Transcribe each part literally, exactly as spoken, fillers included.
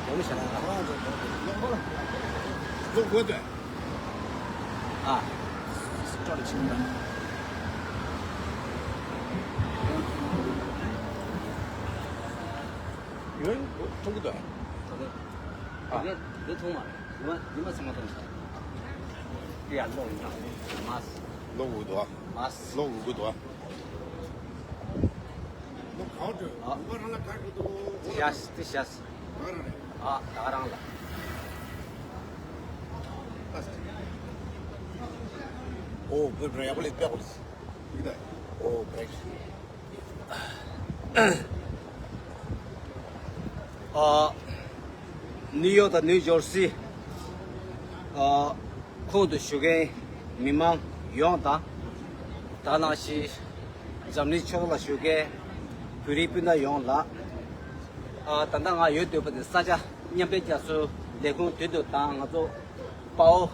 ཡོང་མི་ཤེས་ན། ལོག་དགོས་ཏེ། ཨ། སྤྲོ་ལ་ཕྱིན་པ། ཡོང་ཐུབ་ཀྱི་འདུག་ད་ལྟ། ཨ། འདི་འདི་མཐོང་མ་རེད། ཉི་མ་ཉི་མ་ཚང་མ་མཐོང་ཤག་ཡ་ལོག་ཡིན་ན་མ། ལོག་འུ་འདུག་མ། ལོག་འུ་འདུག་ཨ། ཡ་དེ་ཤ། ཨ་ད་ག་རང་ལ། ཨོ་བེ་བེ་ཡ་པོ་ལི་པེ་པོ་ལི། ཨོ་བེ། ཨ། ནིའུ་ཡོག་དང་ནིའུ་ཇོར་སི། ཨ། ཁོངས་སུ་བཞུགས་མཁན་མི་མང་ཡོངས་དང་། ད་ནང་བཞིན་འཛམ་གླིང་ཕྱོགས་ལ་བཞུགས་མཁན་བོད་རིགས་སྤུན་ཟླ་ཡོངས་ལ། ཨ། ད་ལྟ་ང་ཡོད་སྡོད་པ་དེ་ས་ཆ་མཉམ་འབྲེལ་རྒྱལ་ཚོའི་ལས་ཁུངས་མདུན་དུ་དང་ང་ཚོ་དཔའ་བོ་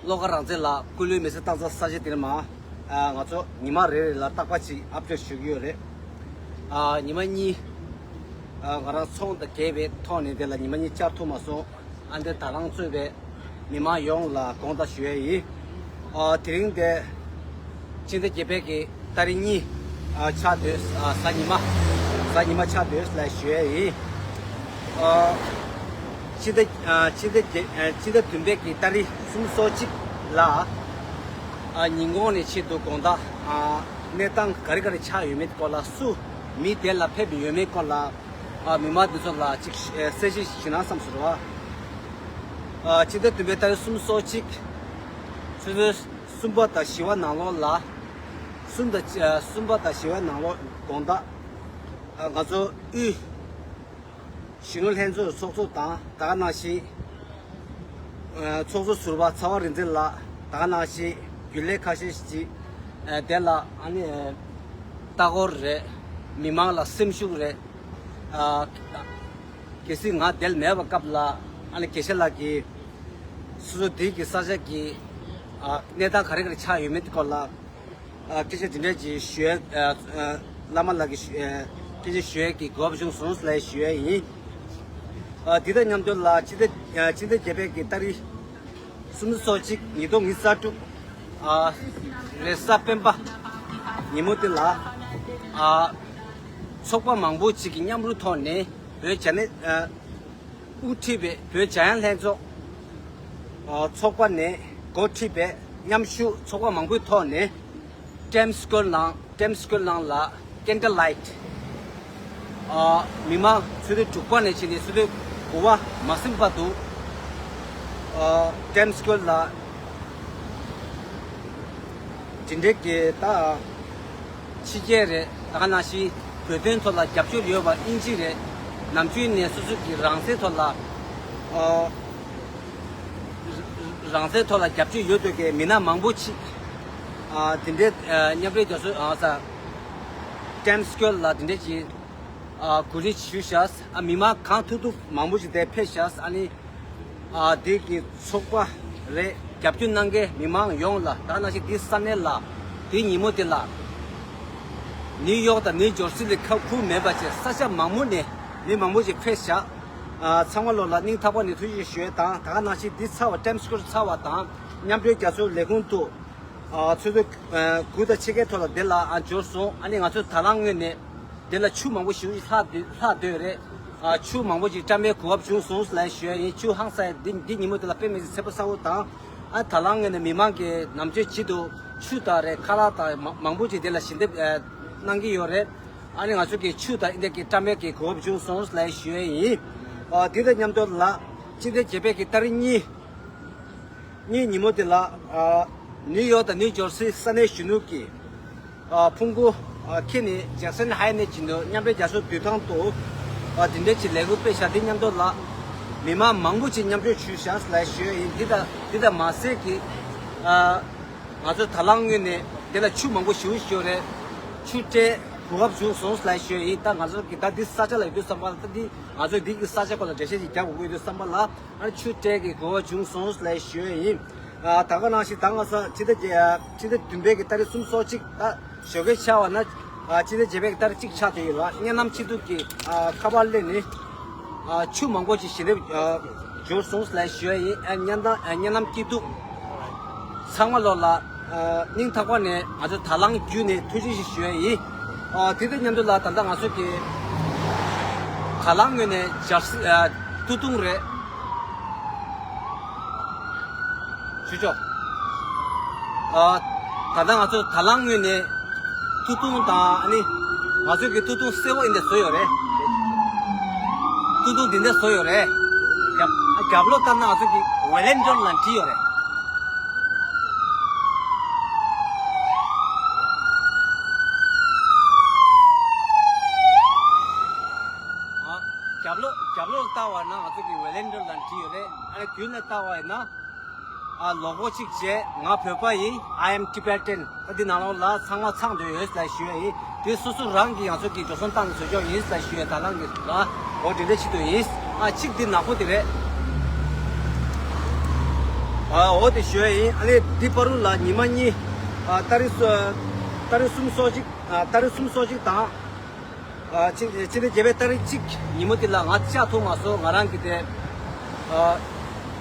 བློ་དགའ་རང་བཙན་ལགས་སྐུ་ལུས་མེ་སྲེག་བཏང་ས་ས་ཆ་དེར་མ། ཨ། ང་ཚོ་ཉི་མ་རེ་རེ་ལ་རྟག་པར་ཅིག་ཨབ་ཌེཊ་ཞུ་གི་ཡོད་རེད། ཨ། ཉི་མ་གཉིས། ཨ། ང་རང་ཚོང་དང་འགལ་བའི་ཐོག་ནས་དེ་ལ་ཉི་མ་གཉིས་བཅར་ཐུབ་མ་སོང་། ཨ། འདི་ད་རང་གཙོས་པའི་མི་མང་ཡོངས་ལ་དགོངས་དག་ཞུ་ཡས་ཡིན། ཨ། དེ་རིང་དེ་ཕྱི་ཟླ་བརྒྱད་པའི་གི་ཏ་རིག་གཉིས། ཨ། ཆགས་སྡོད། ཨ། གཟའ་ཉི་མ། གཟའ་ཉི་མ་ཆགས་སྡོད་ལ་ཞུ་ཡས་ཡིན། ཨ། ཕྱི་ཟླ། ཨ། ཕྱི་ཟླ་བརྒྱད། ཨ། ཕྱི་ཟླ་བདུན་པའི་གི་ཏ་རིག་སུམ་ཅུ་སོ་གཅིག་ལ། ཨ། ཉིན་གུང་ནས་ཆེད་དུ་དགོང་དག་ཨ། གནས་སྟངས་ག་རེ་ག་རེ་ཆགས་ཡོད་མེད་སྐོར་ལ། སུ་མི་དེ་ལ་ཕེབས་ཡོད་མེད་སྐོར་ལ། ཨ། མི་མང་འདི་ཚོ་ལ་ཅིག་ཨེ། གསལ་བཤད་ཞུས་ན་བསམ་སོང་ར། ཨ། ཕྱི་ཟླ་བདུན་པའི་ཏ་རིག་སུམ་ཅུ་སོ་གཅིག་ཆུ་ཚོད་གསུམ་པ་དང་བཞི་པ་ནང་ལོགས་ལ། གསུམ་དང་། ཨ། གསུམ་པ་དང་བཞི་པ་ནང་ལོགས་དགོང་དག་ཨ། ང་ཚོ་དབུས་གཞོན་ནུ་ལྷན་ཚོགས་ཚོགས་གཙོ་དང་། ད་ག་ནང་བཞིན། ཨ། ཚོགས་གཙོ་ཟུར་པ་ཚེ་དབང་རིག་འཛིན་ལགས། ད་ག་ནང་བཞིན་རྒྱུན་ལས་ཁ་ཤས་ཤིག་ཨ། དེ་ལ་ཨ་ནི། ཨ། ལྟ་སྐོར་རེད། མི་མང་ལ་སེམས་ཤུགས་རེད། ཨ། གལ་སྲིད་ང་དེར་མེད་པའི་སྐབས་ལ་ཨ་ནི་དགེ་བཤེས་ལགས་ཀྱིས་སོ་སོ་དེ་གི་ས་ཆ་གི། ཨ། གནས་སྟངས་ག་རེ་ག་རེ་ཆགས་ཡོད་མེད་སྐོར་ལ། ཨ། སྐད་ཆ་དེ་འདྲ་ཅིག་ཞུ་ཡས། ཨ། བླ་མ་ལགས་ཀྱིས་ཞུ། ཨ། སྐད་ཆ་ཞུ་ཡས་ཀྱི་གོ་སྐབས་བྱུང་སོང་ལབ་ཞུ་ཡས་ཡིན། ཨ། དེ་དང་མཉམ་དུ་ལ་ཕྱི་ཟླ། ཨ། ཕྱི་ཟླ་བརྒྱད་པའི་གི་ཏ་རིག་སུམ་ཅུ་སོ་གཅིག་ཉིས་སྟོང་ཉི་ཤུ་རྩ་དྲུག་ཨ། རེས་གཟའ་སྤེན་པ་ཉིན་མོ་དེ་ལ། ཨ། ཚོགས་པ་མང་པོ་ཅིག་གི་མཉམ་རུབ་ཐོག་ནས་བོད་རྒྱ་ནས། ཨ། དབུ་ཁྲིད་པའི་བོད་རྒྱ་ཡན་ལྷན་ཚོགས། ཨ། ཚོགས་པ་ནས་འགོ་ཁྲིད་པའི་མཉམ་ཞུགས་ཚོགས་པ་མང་པོའི་ཐོག་ནས། Times Square ནང་། Times Square ནང་ལ་candle light། ཨ། མི་མང་ཆུ་ཚོད་དྲུག་པ་ནས་བྱས་ནས་ཆུ་ཚོད་དགུ་པ་མ་ཟིན་བར་དུ། ཨ། Times Square ལ་དེ་འདྲའི་གི་ད་ཕྱི་རྒྱལ་རེད། ད་ག་ནང་བཞིན་བོད་དོན་ཐོག་ལ་རྒྱབ་སྐྱོར་ཡོད་པ་དབྱིན་ཇི་རེད། ནམ་རྒྱུན་ནས་སོ་སོ་གི་རང་བཙན་ཐོག་ལ། ཨ། རང་བཙན་ཐོག་ལ་རྒྱབ་སྐྱོར་ཡོད་འདོད་ཀྱི་མི་སྣ་མང་པོ་ཅིག་ཨ། དེ་འདྲའི། ཨ། མཉམ་འབྲེལ་རྒྱལ་ཚོགས། ཨ། ས། Times Square ལ་དེ་འདྲའི་ཅིག་ཨ། གོ་སྒྲིག་ཞུས་ཤག་ཨ། མི་མང་གང་ཐུབ་ཐུབ་མང་པོ་ཅིག་དེ་ཕེབས་ཤག་ཨ་ནི། ཨ། དེ་གི་ཚོགས་པ་རེད། རྒྱབ་སྐྱོར་གནང་མཁན་མི་མང་ཡོངས་ལ། ད་ནང་བཞིན་དེ་ས་གནས་ལ་དེ་ཉིན་མོ་དེ་ལ་ནིའུ་ཡོག་དང་ནིའུ་ཇོར་སི་ལ་ཁ་ཁུལ་མེད་པ་བྱས་ས་ཆ་མང་པོ་ནས་མི་མང་པོ་ཞིག་ཕེབས་ཤག་ཨ། ཚང་མ་ལོ་ལ་སྙིང་ཐག་པ་ནས་ཐུགས་རྗེ་ཆེ་ཞུ་ཡས་དང་། ད་ག་ནང་བཞིན་འདི་ཚར་བ། Times Square ཚར་བ་དང་མཉམ་འབྲེལ་རྒྱལ་ཚོགས་ལས་ཁུངས་དུ། ཨ། ཆུ་ཚོད། ཨ། དགུ་དང་ཕྱེད་ཀའི་ཐོག་ལ་འདི་ལ། ཨ། འབྱོར་སོང་། ཨ་ནི་ང་ཚོ་ད་ལམ་ངོས་ནས་འདི་ལ་ཆུ་མང་པོ་ཞིག་ལྷག་སྡོད། ལྷག་སྡོད་རེད། ཨ། ཆུ་མང་པོ་ཞིག་བཀྲམ་པའི་གོ་སྐབས་བྱུང་སོང་ལབ་ཞུ་ཡས་ཡིན། ཆུ་ཧང་སངས་ཡས་འདི། འདི་ཉིན་མོ་འདི་ལ་དཔེ་མི་སྲིད་ཚ་པོ་ཚ་པོ་དང་། ཨ། ད་ལམ་ངོས་ནས་མི་མང་གིས་ནམ་རྒྱུན་བྱེད་དུ་ཆུ་དང་རེད། ཁ་ལག་དང་མ། མང་པོ་ཅིག་དེ་ལ་ཞལ་འདེབས། ཨ། གནང་གི་ཡོད་རེད། ཨ་ནི་ང་ཚོ་གིས་ཆུ་དང་འདི་གི་བཀྲམ་པའི་གི་གོ་སྐབས་བྱུང་སོང་ལབ་ཞུ་ཡས་ཡིན། ཨ། དེ་དང་མཉམ་དུ་ལ་ཕྱི་ཟླ་བརྒྱད་པའི་གི་ཏ་རིག་གཉིས། གཉིས་ཉིན་མོ་དེ་ལ། ཨ། ནིའུ་ཡོག་དང་ནིའུ་ཇོར་སི་ས་གནས་གཞོན་ནུ་གི། ཨ། ཕུང་པོ། ཨ། ཁྱེར་ནས་ཇེག་སན་ཧའི་ནས་བྱེད་དུ་མཉམ་འབྲེལ་རྒྱལ་ཚོགས་དུས་ཐང་དུ། ཨ། དེ་འདྲའི་ཅིག་ལས་འགུལ་སྤེལ་ཤག་དེ་མཉམ་དུ་ལ་མི་མང་མང་པོ་ཅིག་མཉམ་ཞུགས་ཞུས་ཤག་ལབ་ཞུ་ཡས་ཡིན། འདི་དང་འདི་དང་མ་ཟད་ཀྱི། ཨ། ང་ཚོ་ད་ལམ་ངོས་ནས་དེ་ལ་ཆུ་མང་པོ་ཞེ་པོ་ཞིག་ཡོད་རེད། ཆུ་སྤྲད་གོ་སྐབས་བྱུང་སོང་ལབ་ཞུ་ཡས་ཡིན། ད་ང་ཚོ་གི་ད་འདི་ས་ཆ་ལ་ཡོད་དུས་ཙམ་པ་ལ། ད་འདི་ང་ཚོ་འདི་གི་ས་ཆ་སྐོར་ལ་འགྲེལ་བཤད་ཅིག་རྒྱག་དགོས་ཀྱི་ཡོད་དུས་ཙམ་པ་ལ། ཨ། ཆུ་སྤྲད་ཀྱི་གོ་སྐབས་བྱུང་སོང་ལབ་ཞུ་ཡས་ཡིན། ཨ། ད་ག་ནང་བཞིན་ད་ང་ཚོ་ཕྱི་ཟླ་བརྒྱད། ཕྱི་ཟླ་བདུན་པའི་གི་ཏ་རིག་སུམ་ཅུ་སོ་གཅིག་ད་ཞོགས་ཀས་ཆགས་པ་ན། ཨ། ཕྱི་ཟླ་བརྒྱད་པའི་གི་ཏ་རིག་གཅིག་ཆགས་བསྡད་ཡོད་ལ། སྙན་ནམ་སྐྱིད་སྡུག་གི། ཨ། ཁ་པར་སླེབས་ནས། ཨ་ཆུ་མང་པོ་ཞིག་ཞལ་འདེབས་ཨ་འབྱོར་སོང་ལ་ཞུ་ཡ་ཡིན། ཨ་བརྙན་ཐང་ཨ་བརྙན་ལམ་སྐྱིད་སྡུག་ཚང་མ་ལོ་ལ་ཨ་སྙིང་ཐག་པ་ནས་ང་ཚོ་དང་བླངས་བརྒྱུད་ནས་ཐུགས་རྗེ་ཆེ་ཞུ་ཡ་ཡིན། ཨ་དེ་དང་མཉམ་དུ་ལ་ད་ལྟ་ང་ཚོ་གི་དང་བླངས་ངོས་ནས་ཇར་སི་ཨ་ཐུགས་ཐུང་རེད། ཞུ་ཆོག་ཨ་ད་ལྟ་ང་ཚོ་དང་བླངས་ངོས་ནས་ཐུགས་ཐུང་དང་ཨ་ནི་ང་ཚོ་གི་ཐུགས་ཐུང་སེར་པོ་ཡིན་དེ་བཟོས་ཡོད་རེད། ཐུགས་ཐུང་འདི་འདྲ་བཟོས་ཡོད་རེད། རྒྱབ་རྒྱབ་ལོགས་ལྟར་ན་ང་ཚོ་གི་ཝེ་ལན་ཊར་ལ་བྲིས་ཡོད་རེད། ཨ་རྒྱབ་ལོགས་རྒྱབ་ལོགས་ལྟ་བ་ན་ང་ཚོ་གི་ཝེ་ལན་ཊར་ལ་བྲིས་ཡོད་རེད། ཨ་ནི་མདུན་ལ་ལྟ་བ་ཡིན་ན། ཨ་ལོ་གོ་གཅིག་བྱས། ང་བོད་པ་ཡིན། I am Tibetan། ཨ་འདི་ནང་ལོགས་ལ་ཚང་མ་ཚང་འདོད་ཡོད་ལ་ཞུ་ཡ་ཡིན། དེ་སོ་སོ་རང་གི་ཡང་སོ་གི་འགྲོ་སོང་བཏང་ནས་བཟོ་ཆོག་ཡིན་ལ་ཞུ་ཡ། ད་རང་གི་རང་འོ་དེ་འདྲ་བྱེད་འདོད་ཡིན། ཨ་གཅིག་འདི་ནག་པོ་དེ་རེད། ཨ་འོ་དེ་ཞུ་ཡ་ཡིན། ཨ་ལེ་འདི་བར་དུ་ལ་ཉི་མ་གཉིས། ཨ་ཏ་རིག་སོ་ཏ་རིག་གསུམ་སོ་གཅིག་ཨ་ཏ་རིག་གསུམ་སོ་གཅིག་དང་། ཨ་ཕྱི་ཕྱི་ཟླ་བརྒྱད་པའི་ཏ་རིག་གཅིག་ཉིན་མོ་དེ་ལ་ང་ལྕགས་ཐུག་མ་སོང་། ང་རང་གི་དེ་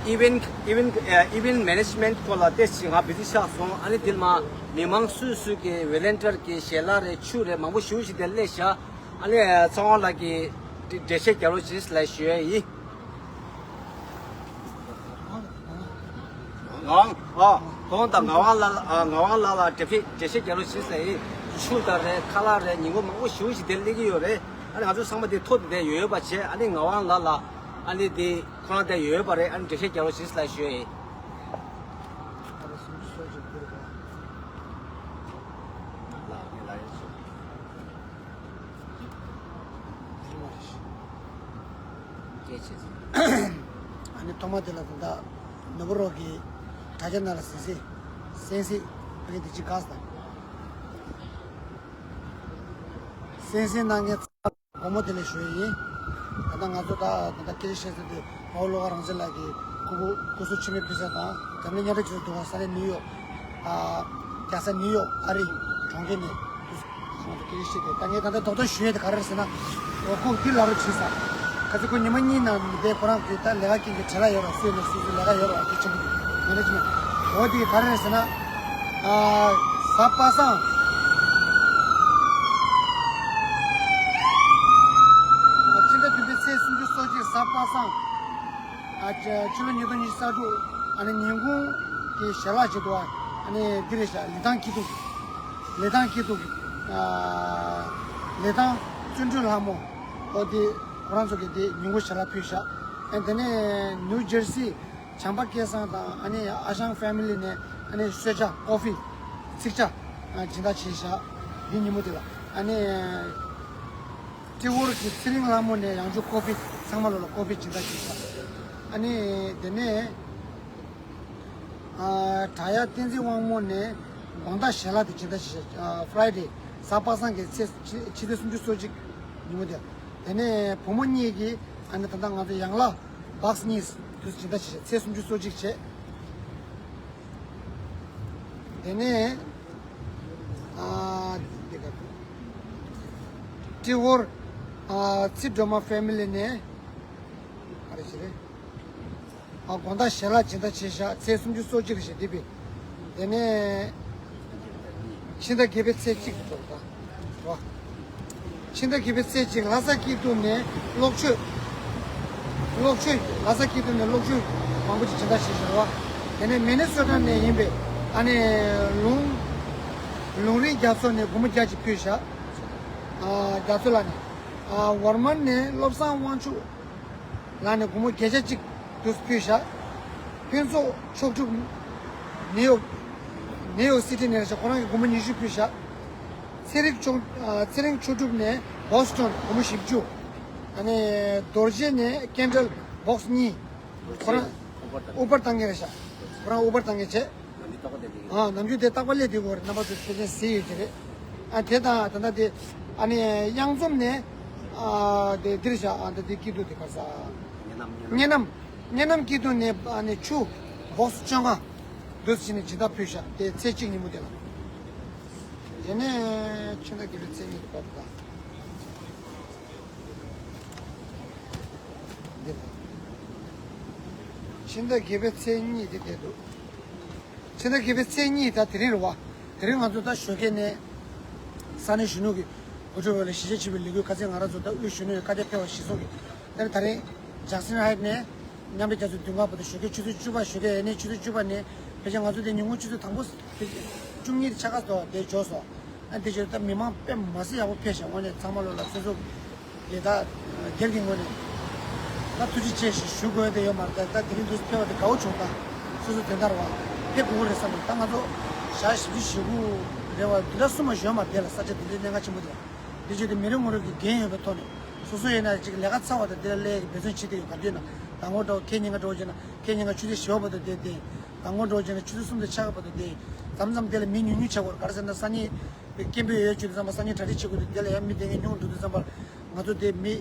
ཨ་event event ཨ་event management སྐོར་ལ་ཏོག་ཙམ་ང་བི་ཟི་ཆགས་སོང་། ཨ་ནི་དེ་མ་མི་མང་སུ་སུ་གི་ཝེ་ལན་ཊར་གི་ཞལ་ལག་རེད། ཆུ་རེད། མང་པོ་ཞེ་པོ་ཞིག་དེ་སླེབས་ཤག་ཨ་ནི་ཚོང་པ་ལགས་ཀྱིས་འགྲེལ་བཤད་རྒྱག་རོགས་གྱིས་ལ་ཞུ་ཡ་ཡིན། ངག་དབང་ཨ་ཁོང་དང་ངག་དབང་ལགས་ཨ་ངག་དབང་ལགས་ལ་འགྲེལ་བཤད་འགྲེལ་བཤད་རྒྱག་རོགས་ཞེས་ཟེར་ཡིན། ཆུ་དང་རེད། ཁ་ལག་རེད། ཉིན་གུང་མང་པོ་ཞེ་པོ་ཞིག་དེ་སླེབས་ཀྱི་ཡོད་རེད། ཨ་ནི་ང་ཚོ་ཚང་མ་དེ་ཐོག་དེ་ཡོད་པ་བྱས། ཨ་ནི་ངག་དབང་ལགས་ལ་ཨ་ནི་དེ་ཁོ་རང་དེ་ཡོད་པ་རེད། ཨ་ནི་འགྲེལ་བཤད་རྒྱག་རོགས་ཞེས་ལ་ཞུ་ཡ་ཡིན། སྐད་ཆ་ཟིན། ཨ་ནི་ཐོག་མ་དེ་ལ་ད་ལྟ་ནོར་བུ་རོགས་ཀྱིས་དྲ་རྒྱ་ནང་ལ་ཟིན་སྲིད། གསན་གཟིགས་ཕ་གི་དེ་གཅིག་དགའ་སྟེ། གསན་གཟིགས་གནང་མཁན་ཚང་མ་དགོང་མོ་དེ་ལ་ཞུ་ཡི་ཡིན། ད་ལྟ་ང་ཚོ་ད་ད་ལྟ་སྐད་ཆ་བཤད་ས་དེ་ཨོ་བློ་དགའ་རང་བཙན་ལགས་ཀྱིས་སྐུ་སྐུ་གཟུགས་མཆོད་མེ་ཕུལ་ས་དང་། འཛམ་གླིང་བརྙན་འཕྲིན་ཁྲོད་དུ་ས་གནས་ནིའུ་ཡོག་ཨ་རྒྱལ་ས་ནིའུ་ཡོག་ཨ་རི་གྲོང་ཁྱེར་ནས། ང་ཚོ་སྐད་ཆ་བཤད་དེ་ད་ངས་ད་ལྟ་རྡོག་རྡོག་ཞུ་ཡས་དེ་ག་རེ་རེད་ཟེར་ན། འོ་ཁོ་འདི་ལབ་རོགས་བྱེད་ས། ཁ་ཚིག་ཁོ་ཉི་མ་གཉིས་ནང་མི་བསྡད། ཁོ་རང་གི་ད་ལས་ཀ་རྐྱེན་གྱིས་བྲེལ་བ་ཡོད་ར། སུས་ནས་སུས་སུ་ལས་ཀ་ཡོད་ར། དེ་ཆེན་པོ་མི་རེད་ཅེ་ན། འོ་དེ་ག་རེ་རེད་ཟེར་ན། ཨ་གཟའ་པ་སངས། ཕྱི་ཟླ་བདུན་པའི་ཚེས་སུམ་ཅུ་སོ་གཅིག་གཟའ་པ་སངས། ཨ་ཕྱི་ཕྱི་ལོ་ཉིས་སྟོང་ཉི་ཤུ་རྩ་དྲུག་ཨ་ནི་ཉིན་གུང་གི་ཞལ་ལག་བྱེད་དུ་བ། ཨ་ནི་འདི་རེད་ཤག་ལི་ཐང་སྐྱིད་སྡུག་ལི་ཐང་སྐྱིད་སྡུག་ཨ་ལི་ཐང་བརྩོན་འགྲུས་ལྷ་མོ། ཨོ་དེ་ཁོ་རང་ཚོ་གི་དེ་ཉིན་གུང་ཞལ་ལག་ཕུལ་ཤག་ཨ་དེ་ནས་ནིའུ་ཇར་སི་བྱམས་པ་སྐལ་བཟང་དང་ཨ་ནི་ཨ་ཞང་ཕེ་མི་ལི་ནས་ཨ་ནི་གསོལ་ཇ་ཀོ་ཧྥི་ཚིག་ཇ་ཨ་སྦྱིན་བདག་བྱས་ཤག་འདི་ཉིན་མོ་དེ་ལ། ཨ་ནི་ཏི་ཝོར་གྱི་ཚེ་རིང་ལྷ་མོ་ནས་ཡང་བསྐྱར་ཀོ་ཧྥི་ཚང་མ་ལོ་ལ་ཀོ་ཧྥི་སྦྱིན་བདག་བྱས་ཤག་ཨ་ནི་དེ་ནས་ཨ་བྲག་གཡབ་བསྟན་འཛིན་དབང་མོ་ནས་དགོང་དག་ཞལ་ལག་དེ་སྦྱིན་བདག་བྱས་ཤག་ཨ་ཕ་རའི་ཌེ་གཟའ་པ་སངས་ཀྱི་ཚེས་ཕྱི་ཕྱི་ཟླ་སུམ་ཅུ་སོ་གཅིག་ཉིན་མོ་དེ། དེ་ནས་བུ་མོ་གཉིས་ཀྱིས་ཨ་ནི་ད་ལྟ་ང་ཚོ་ཡང་ལ་བག་སི་གཉིས་དུས་སུ་སྦྱིན་བདག་བྱས་ཤག་ཚེས་སུམ་ཅུ་སོ་གཅིག་བྱས། དེ་ནས་ཨ་འདི་ག་ཏི་ཝོར་ཨ་ཚེ་སྒྲོལ་མ་ཕེ་མི་ལི་ནས་ག་རེ་ཞིག་རེད། ཨ་དགོང་དག་ཞལ་ལག་སྦྱིན་བདག་བྱས་ཤག་ཚེས་སུམ་ཅུ་སོ་གཅིག་རེད་ཤག་འདི་པས། དེ་ནས་ཕྱི་ཟླ་བརྒྱད་པའི་ཚེས་གཅིག་ཏུ་གཏོང་དང་། རོ། ཕྱི་ཟླ་བརྒྱད་པའི་ཚེས་གཅིག་ལྷ་ས་སྐྱིད་སྡུག་ནས་གློག་མཆོད། གློག་མཆོད། ལྷ་ས་སྐྱིད་སྡུག་ནས་གློག་མཆོད་མང་པོ་ཅིག་སྦྱིན་བདག་བྱས་ཤག་རོ། དེ་ནས་མི་ནི་སོ་ཊ་ནས་ཡིན་པའི་ཨ་ནི་ལུང་ལུང་རིགས་རྒྱ་མཚོ་ནས་སྒོར་མོ་བརྒྱ་ཅིག་ཕུལ་ཤག་ཨ་རྒྱ་མཚོ་ལགས་ནས། ཨ་ཝར་མན་ནས་བློ་བཟང་དབང་ཕྱུག་ལགས་ནས་སྒོར་མོ་བརྒྱ་ཆ་གཅིག་དུ་ཕུལ་ཤག་ཕུན་ཚོགས་མཆོག་གྲུབ། ནིའུ་ཡོག་ནིའུ་ཡོག་སི་ཊི་ནས་རེད་ཤག་ཁོ་རང་གིས་སྒོར་མོ་ཉི་ཤུ་ཕུལ་ཤག་ཚེ་རིང་མཆོག་ཨ་ཚེ་རིང་མཆོག་གྲུབ་ནས་བོ་སི་ཊོན་སྒོར་མོ་བཞི་བཅུ། ཨ་ནི་རྡོ་རྗེ་ནས་ཀེན་ཌལ་བོག་སི་གཉིས། ཁོ་རང་ཨུ་བར་བཏང་མཁན་རེད་ཤག་ཁོ་རང་ཨུ་བར་བཏང་མཁན་བྱས། ཨ་ནམ་རྒྱུན་དེ་རྟག་པར་སླེབས་བསྡད་ཀྱི་ཡོད་རེད། རྣམ་པ་ཚོས་ཕལ་ཆེར་གཟིགས་ཡོད་ཀྱི་རེད། ཨ་དེ་དང་ད་ལྟ་དེ་ཨ་ནི་གཡང་འཛོམས་ནས་ཨ་དེ་འདིར་བཞག་ཨ་ད་དེ་སྐྱིད་སྡུག་དེ་ག་ས། ངེ་ནམ་ངེ་ནམ་ངེ་ནམ་སྐྱིད་སྡུག་ནས་ཨ་ནི་ཆུ་བོག་སི་བཅོ་ལྔ་འདུག་སེ་བྱས་ནས་སྦྱིན་བདག་ཕུལ་བཞག་དེ་ཚེས་གཅིག་ཉིན་མོ་དེ་ལ། དེ་ནས་ཕྱི་ཟླ་བརྒྱད་པའི་ཚེས་གཉིས་ཀྱི་བར་དུ་ད། ཕྱི་ཟླ་བརྒྱད་པའི་ཚེས་གཉིས་དེ་བསྡད་འདུག་ཕྱི་ཟླ་བརྒྱད་པའི་ཚེས་གཉིས་ད་དེ་རིང་རེད་བ། དེ་རིང་ང་ཚོ་ད་ཞོགས་ཀས་ནས་ས་གནས་གཞོན་ནུ་གི་འགོ་ཁྲིད་འོག་ལ་གཞིས་ཆགས་སྤྱི་པའི་ལས་འགུལ་ཁ་སང་ང་རང་ཚོ་ད་དབུས་གཞོན་ནུ་ཡི་བཀའ་རྒྱ་ཕེབས་པ་གཞིར་བཟུང་གིས་ད་རེས་ད་རིང་ཇག་སན་ཧའེ་ཊི་ནས་མཉམ་འབྲེལ་རྒྱལ་ཚོགས་མདུན་ཁང་བར་དུ་ཞོགས་ཀས་ཆུ་ཚོད་བཅུ་པ། ཞོགས་ཀས་ཡས་ནས་ཆུ་ཚོད་བཅུ་པ་ནས་ཕལ་ཆེར་ང་ཚོ་དེ་ཉིན་གུང་ཆུ་ཚོད་དང་པོ་བཅུ་གཉིས་ཆ་ག་ཙམ་དེ་འབྱོར་སོང་། ཨ་འདི་ཕྱིར་ད་མི་མང་དཔེ་མ་སྲིད་ཡག་པོ་ཕེབས་ཤག་དངོས་གནས་ཚང་མ་ལོ་ལ་སོ་སོ་གི་ད་སྒེར་གྱི་ངོས་ནས་ད་ཐུགས་རྗེ་ཆེ་ཞེས་ཞུ་དགོས་དེ་ཡོད་མ་རེད། ད་ད་དེ་རིང་འདུག་ཕེབས་པ་དེ་དགའ་བོ་བྱུང་། ད་སོ་སོ་དེ་འདྲ་བ་ཕེབས་དགོས་ཀྱི་རེད་བསམ་ནས། ད་ང་ཚོ་ཞག་བཞི་བཅུ་ཞེ་དགུ་རེ་བ་དུས་ལ་གསུམ་མ་ཞོན་མ་བསྡད་ལ། ས་ཆ་དེ་འདྲའི་གནད་འགག་ཆེན་པོ་དེ་ལ་དེ་བྱས་ཏེ་མི་རེ་ངོ་རེ་གི་འགན་ཡོད་པའི་ཐོག་ནས་སོ་སོ་ཡིན་ན་ཅིག་ལས་ཀ་ཚར་བ་དང་དེ་ལ་སླེབས་ཀྱི་འབད་བརྩོན་བྱེད་དེ་ཡོད། ག་དུས་ན་དང་པོ་འགྲོ་ཁེ་ཉིན་ཀ་འགྲོ་བྱས་ན་ཁེ་ཉིན་ཀ་ཆུ་ཚོད་བཞི་པ་བར་དུ་བསྡད་དེ། དང་པོ་འགྲོ་བྱས་ན་ཆུ་ཚོད་གསུམ་དང་ཕྱེད་ཀ་བར་དུ་བསྡད། མཚམས་མཚམས་དེ་ལ་མི་ཉུང་ཉུང་ཆགས་ཀྱི་ཡོད་རེད། ག་རེ་ཟེར་ན་སང་ཉིན་སྐད་འབོད་ཡོད་བྱུང་དུས་ཙམ་པ་སང་ཉིན་གྲ་སྒྲིག་བྱེད་དགོས་དུས་དེ་ལ་ཡང་མི་དེ་ངས་ཉུང་འགྲོ་དུས་ཙམ་པར་ང་ཚོ་དེ་མི་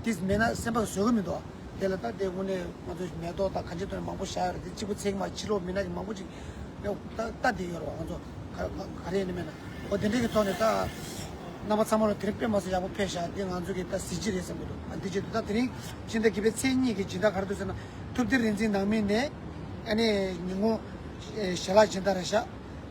དེ་མེད་ན་སེམས་པ་བཟོད་ཀྱི་མི་འདུག་དེ་ལ་ད་དེ་དངོས་གནས་ང་ཚོ་མེ་ཏོག་དང་གང་ཅི་ཐོག་ནས་མང་པོ་བཞག་ཡོད་རེད། དེ་གཅིག་པུ་ཚེག་མ་ཕྱི་ལོགས་མི་སྣ་གི་མང་པོ་ཅིག་ད་ལྟ་དེ་ཡོད་རེད་བ། ང་ཚོ་ག་ག་རེ་ཡིན་ནི་མེད་ན་འོ་དེ་འདྲའི་གི་ཐོག་ནས་ད་རྣམ་པ་ཚང་མ་ལ་དེ་རིང་དཔེ་མ་སྲིད་ཡག་པོ་ཕེབས་ཤག་དེ་ང་ཚོ་གི་ད་གཟི་བརྗིད་རེད་བསམ་གྱི་འདུག་ཨ་འདི་བྱེད་དུས་ད་དེ་རིང་སྤྱི་ཟླ་བརྒྱད་པའི་ཚེས་གཉིས་ཀྱི་སྦྱིན་བདག་ག་རེ་འདུག་ཟེར་ན། ཐུབ་བསྟན་རིག་འཛིན་ནང་མི་ནས་ཨ་ནི་ཉིན་གུང་ཞལ་ལག་སྦྱིན་བདག་རེད་ཤག་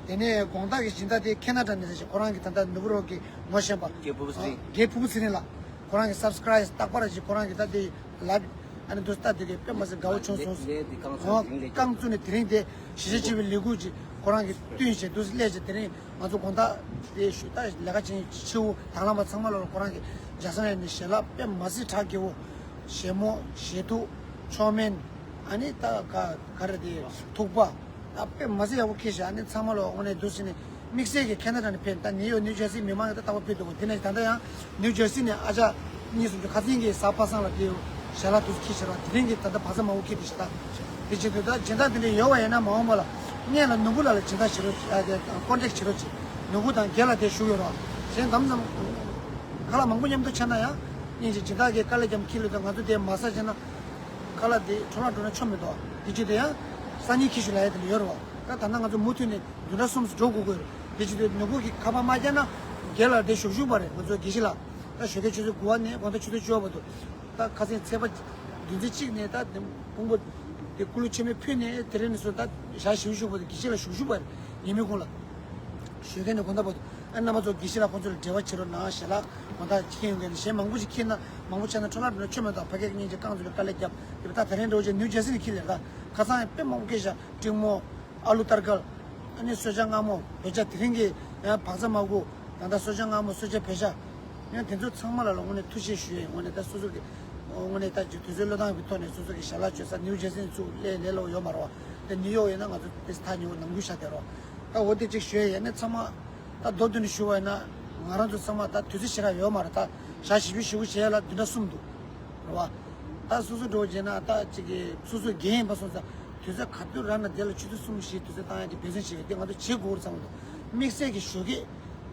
དེ་ནས་དགོང་དག་གི་སྦྱིན་བདག་དེ་ཁེ་ན་ཌ་ནས་རེད་ཤག་ཁོ་རང་གི་ད་ལྟ་ནུ་བོ་རོགས་ཀྱི་ངོ་ཤེས་པ་རྒན་ཕུར་བུ་ཚེ་རིང་། རྒན་ཕུར་བུ་ཚེ་རིང་ལགས། ཁོ་རང་གི་སབ་སི་ཀ་རའིབ་རྟག་པར་ཅིག་ཁོ་རང་གི་ད་དེ་ལབ། ཨ་ནི་འདུག་སྟབས་དེ་གི་དཔེ་མ་སྲིད་དགའ་བོ་བྱུང་སོང་། ལས་དེ་རྐང་བཙུགས་ནས་དེ་རིང་ལས་རྐང་བཙུགས་ནས་དེ་རིང་དེ་གཞིས་ཆགས་སྤྱི་པའི་ལས་འགུལ་ཅིག་ཁོ་རང་གི་བསྟུན་བྱས་འདུག་སླེབས་བྱས་དེ་རིང་ང་ཚོ་དགོང་དག་དེ་ཞུ་ད་ལས་ཀ་བྱེད་ཕྱི་དབུགས་དང་བླངས་པ་ཚང་མ་ལོ་ལ་ཁོ་རང་གི་ཇག་སན་ནས་ཞལ་ལག་དཔེ་མ་སྲིད་གྲགས་རྒྱས་པོ། ཞལ་མོ་ཞལ་ཐུག་མཆོག་དམན། ཨ་ནི་ད་ག་ག་རེ་དེ་ཐུག་པ། ད་དཔེ་མ་སྲིད་ཡག་པོ་ཁྱེར་ཤག་ཨ་ནི་ཚང་མ་ལོ་དངོས་གནས་འདུག་ཟེར་ནས། དམིགས་བསལ་གྱི་ཁེ་ན་ཌ་ནས་ཕེབས། ད་ནིའུ་ཡོག་ནིའུ་ཇར་སི་མི་མང་གི་ད་ལྟ་བ་ཕེབས་འདུག་དེ་ནས་ད་ལྟ་ཡང་ནིའུ་ཇར་སི་ནས་ཨ་ཅག་གཉིས་གསུམ་ཅུ་ཁ་སང་གི་གཟའ་པ་སངས་ལ་དེ་ཞལ་ལག་དུས་ཁྱི་ཞལ་ལག་དེ་རིང་གི་ད་ལྟ་བག་ཚ་མང་པོ་ཁྱི་དེ་ཞལ་ལག་དེ་བྱེད་དུས་ད་སྦྱིན་བདག་དེ་འདྲ་ཡོད་པ་ཡིན་ན་མ་འོངས་པ་ལ་སྔོན་ལ་ནོར་བུ་ལགས་ལ་སྦྱིན་བདག་བྱེད་རོགས་ཨ་དེ་ཀོན་ཊེག་བྱེད་རོགས་བྱེད། ནོར་བུ་དང་རྒན་ལགས་དེ་བཞུགས་ཡོད་རོགས་གཞན་དམ་ཙམ་ཁ་ལག་མང་པོ་མཉམ་དུ་ཆགས་ན་ཡང་སྙིང་རྗེ་སྦྱིན་བདག་གིས་དཀའ་ལས་རྒྱབ་ཁྱི་ལོས་ད་ང་ཚོ་དེ་མ་ཟ་བྱས་ན་ཁ་ལག་དེ་འཕྲོ་བརླག་འགྲོ་ན་ཆོ་མི་འདུག་དེ་བྱེད་དུས་ཡང་སང་ཉིན་ཁྱི་ཞུ་ལ་ཡ་དེ་འདྲ་ཡོད་རོགས། ད་ད་ནང་ང་ཚོ་མུ་མཐུད་ནས་བདུན་ཕྲག་གསུམ་འགྲོ་དགོས་ཀྱི་རེད། དེ་བྱེད་དུས་ནོར་བུ་གིས་ཁ་པར་མ་བརྒྱབ་ན་རྒན་ལགས་དེ་ཞུགས་ཞུགས་པ་རེད། ང་ཚོ་དགེ་བཤེས་ལགས་ད་ཞོགས་ཀས་ཆུ་ཚོད་དགུ་པ་ནས་དགོང་དག་ཆུ་ཚོད་བཅུ་པ་བར་དུ་ད་ཁ་སང་ཚེས་པ་བདུན་ཚེས་གཅིག་ནས་ད་དེ་དཔུང་པ་དེ་སྐུ་ལུས་མཆོད་མེ་ཕུལ་ནས་དེ་རིང་ནས་བཟུང་ད་ཞག་བཞི་བཅུ་བར་དུ་དགེ་བཤེས་ལགས་ཞུགས་ཞུགས་པ་རེད། ཉིན་མོའི་གུང་ལ་ཞོགས་ཀས་ནས་དགོང་དག་བར་དུ་ཨ་རྣམ་པ་ཚོ་དགེ་བཤེས་ལགས་ཁོང་ཚོ་ལ་འབྲེལ་བ་བྱེད་རོགས་གནང་། ཞལ་ལག་དགོང་དག་ཁྱེར་ཡོང་མཁན་གཞན་མང་པོ་ཞིག་ཁྱེར་ན་མང་པོ་ཆགས་ན་འཕྲོ་བརླག་འགྲོ་ན་ཆོ་མེད་དང་ཕ་གིར་སྙིང་རྗེ་རྐང་བཙུགས་ནས་དཀའ་ལས་བརྒྱབ་ཡོད་པ། ད་དེ་རིང་འདྲ་བོ་ཅིག་ནིའུ་ཇར་སི་ནས་ཁྱེར་སླེབས། ད་ཁ་སང་ཡང་དཔེ་མང་པོ་ཁྱེར་ཤག་སྤྲིན་མོ། ཨ་ལུ་ཏར་ཀལ། ཨ་ནི་སོལ་ཇ་མངར་མོ། བོད་ཇ་དེ་རིང་གི་ཡང་བག་ཚ་མ་དགོས། ད་ལྟ་སོལ་ཇ་མངར་མོ་སོལ་ཇ་བོད་ཇ། ཡང་དེ་ཚོ་ཚང་མ་ལ་ལ་དངོས་གནས་ཐུགས་རྗེ་ཆེ་ཞུ་ཡས། དངོས་གནས་ད་སོ་སོ་གི་དངོས་གནས་ད་ཅིག་དུས་ཚོད་བློས་བཏང་གི་ཐོག་ནས་སོ་སོ་གི་ཞལ་ལག་མཆོད་ས་ནིའུ་ཇར་སི་ནས་ཚུར་སླེབས་ལས་སླ་པོ་ཡོད་མ་རེད་བ། དེ་ནིའུ་ཡོག་ཡིན་ན་ང་ཚོ་དེ་ཐག་ཉེ་བོ་ནམ་རྒྱུན་ཤར་བསྡད་རོགས། ད་འོ་དེ་ཅིག་ཞུ་ཡས་ཡིན་ན་ཚང་མ་ད་མདོར་བསྡུས་ནས་ཞུ་བ་ཡིན་ན་ང་རང་ཚོ་ཚང་མ་ད་དུས་ཚོད་ཞེ་དྲག་ཡོད་མ་རེད། ད་ཞག་བཞི་བཅུ་ཞེ་དགུ་བྱས་ཡ་ལ་བདུན་ཕྲག་གསུམ་འདུག་རེད་བ། ད་སོ་སོ་འགྲོ་བྱས་ན་ད་ཅིག་གི་སོ་སོ་འགན་ཡིན་པ་སོང་ཙང་དུས་ཚོད་ག་དུས་རག་ན་དེ་ལ་ཆུ་ཚོད་གསུམ་བཞི་དུས་ཚོད་བཏང་ཡ་གི་འབད་བརྩོན་བྱེད་ཀྱི་དེ་ང་ཚོ་བྱེད་དགོས་རེད་བསམ་གྱི་འདུག་དམིགས་བསལ་གྱི་ཞོགས་ཀས་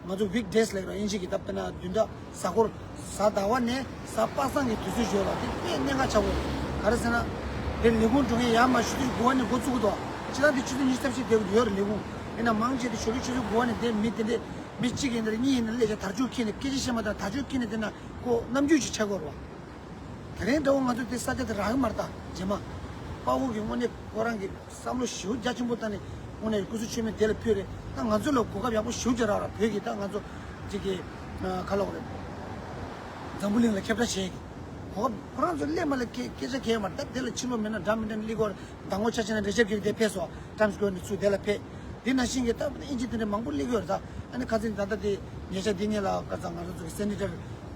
ང་ཚོ་ཝིག་ཌེ་སི་ལབ་ཀྱི་རེད། དབྱིན་ཇི་གི་ད་དཔེར་ན་བདུན་ཕྲག་གཟའ་འཁོར་གཟའ་ཟླ་བ་ནས་གཟའ་པ་སངས་ཀྱི་དུས་ཚོད་ཡོད་ལ་དེ་དཔེ་གནད་འགག་ཆགས་ཀྱི་རེད། ག་རེ་ཟེར་ན་དེ་ལས་ཁུངས་འགྲོ་མཁན་ཡར་མར་ཆུ་ཚོད་དགུ་པ་ནས་འགོ་བཙུགས་ཀྱི་འདུག་སྤྱིར་བཏང་དེ་ཆུ་ཚོད་ཉི་ཤུ་རྩ་བཞི་བསྡད་ཀྱི་ཡོད་རེད་ལས་ཁུངས། ཡིན་ན་མང་ཆེ་དེ་ཞོགས་ཀས་ཆུ་ཚོད་དགུ་པ་ནས་དེ་མི་དེ་འདྲས་མི་གཅིག་ཡིན་ན་རེད། གཉིས་ཡིན་ན་སླེབས་བྱས་དར་ལྕོག་འཁྱེར་ནས་སྐད་ཆ་བཤད་མ་ཐག་དར་ལྕོག་འཁྱེར་ནས་དེ་ན་ཁོ་རྣམ་འགྱུར་ཅིག་ཆགས་ཀྱི་ཡོད་རེད་བ། དེ་རིང་འདྲ་བོ་ང་ཚོ་དེ་ས་ཆ་དེ་རག་གི་མ་རེད། ད་རྗེས་མ་དཔའ་བོ་གི་དངོས་གནས་ཁོ་རང་གི་བསམ་བློ་ཞེ་པོ་རྒྱ་ཆེན་པོ་བཏང་ནས་དངོས་གནས་སྐུ་གཟུགས་མཆོད་མེ་དེ་ལ་ཕུལ་རེད། ད་ང་ཚོ་ལ་གོ་སྐབས་ཡག་པོ་ཞེ་པོ་ཅིག་རག་ར། བོད་ཀྱི་ད་ང་ཚོ་གཅིག་གི་ག་ལབ་དགོས་རེད། འཛམ་བུ་གླིང་ལ་ཁྱབ་བསྒྲགས་བྱེད་ཀྱི་གོ་སྐབས་ཁོ་རང་ཚོ་སླེབས་མ་སླེབས་སྐད་སྐད་ཆ་གང་ཡང་མ་རེད། ད་དེ་ལ་ཕྱི་ལོགས་མེད་ན་འདྲ་མི་འདྲ་ནས་སླེབས་ཀྱི་ཡོད་རེད། མདང་དགོང་ཆ་བཞག་ན་རི་ཤབ་ཀིར་དེ་ཕེབས་སོང་། ཊའིམ་སི་སྐུ་ཝེར་ནས་ཚུར་དེ་ལ་ཕེབས། དེ་ནང་བཞིན་གྱི་ད་དབྱིན་ཇི་དེ་འདྲ་མང་པོ་སླེབས་ཀྱི་ཡོད་རེད། ད་ཨ་ནི་ཁ་སང་ད་ལྟ་དེ་ཉེ་ཆར་འདི་ཉིན་ལ་ཁ་སང་ང་རང་ཚོ་གི་སེ་ནེ་ཊར་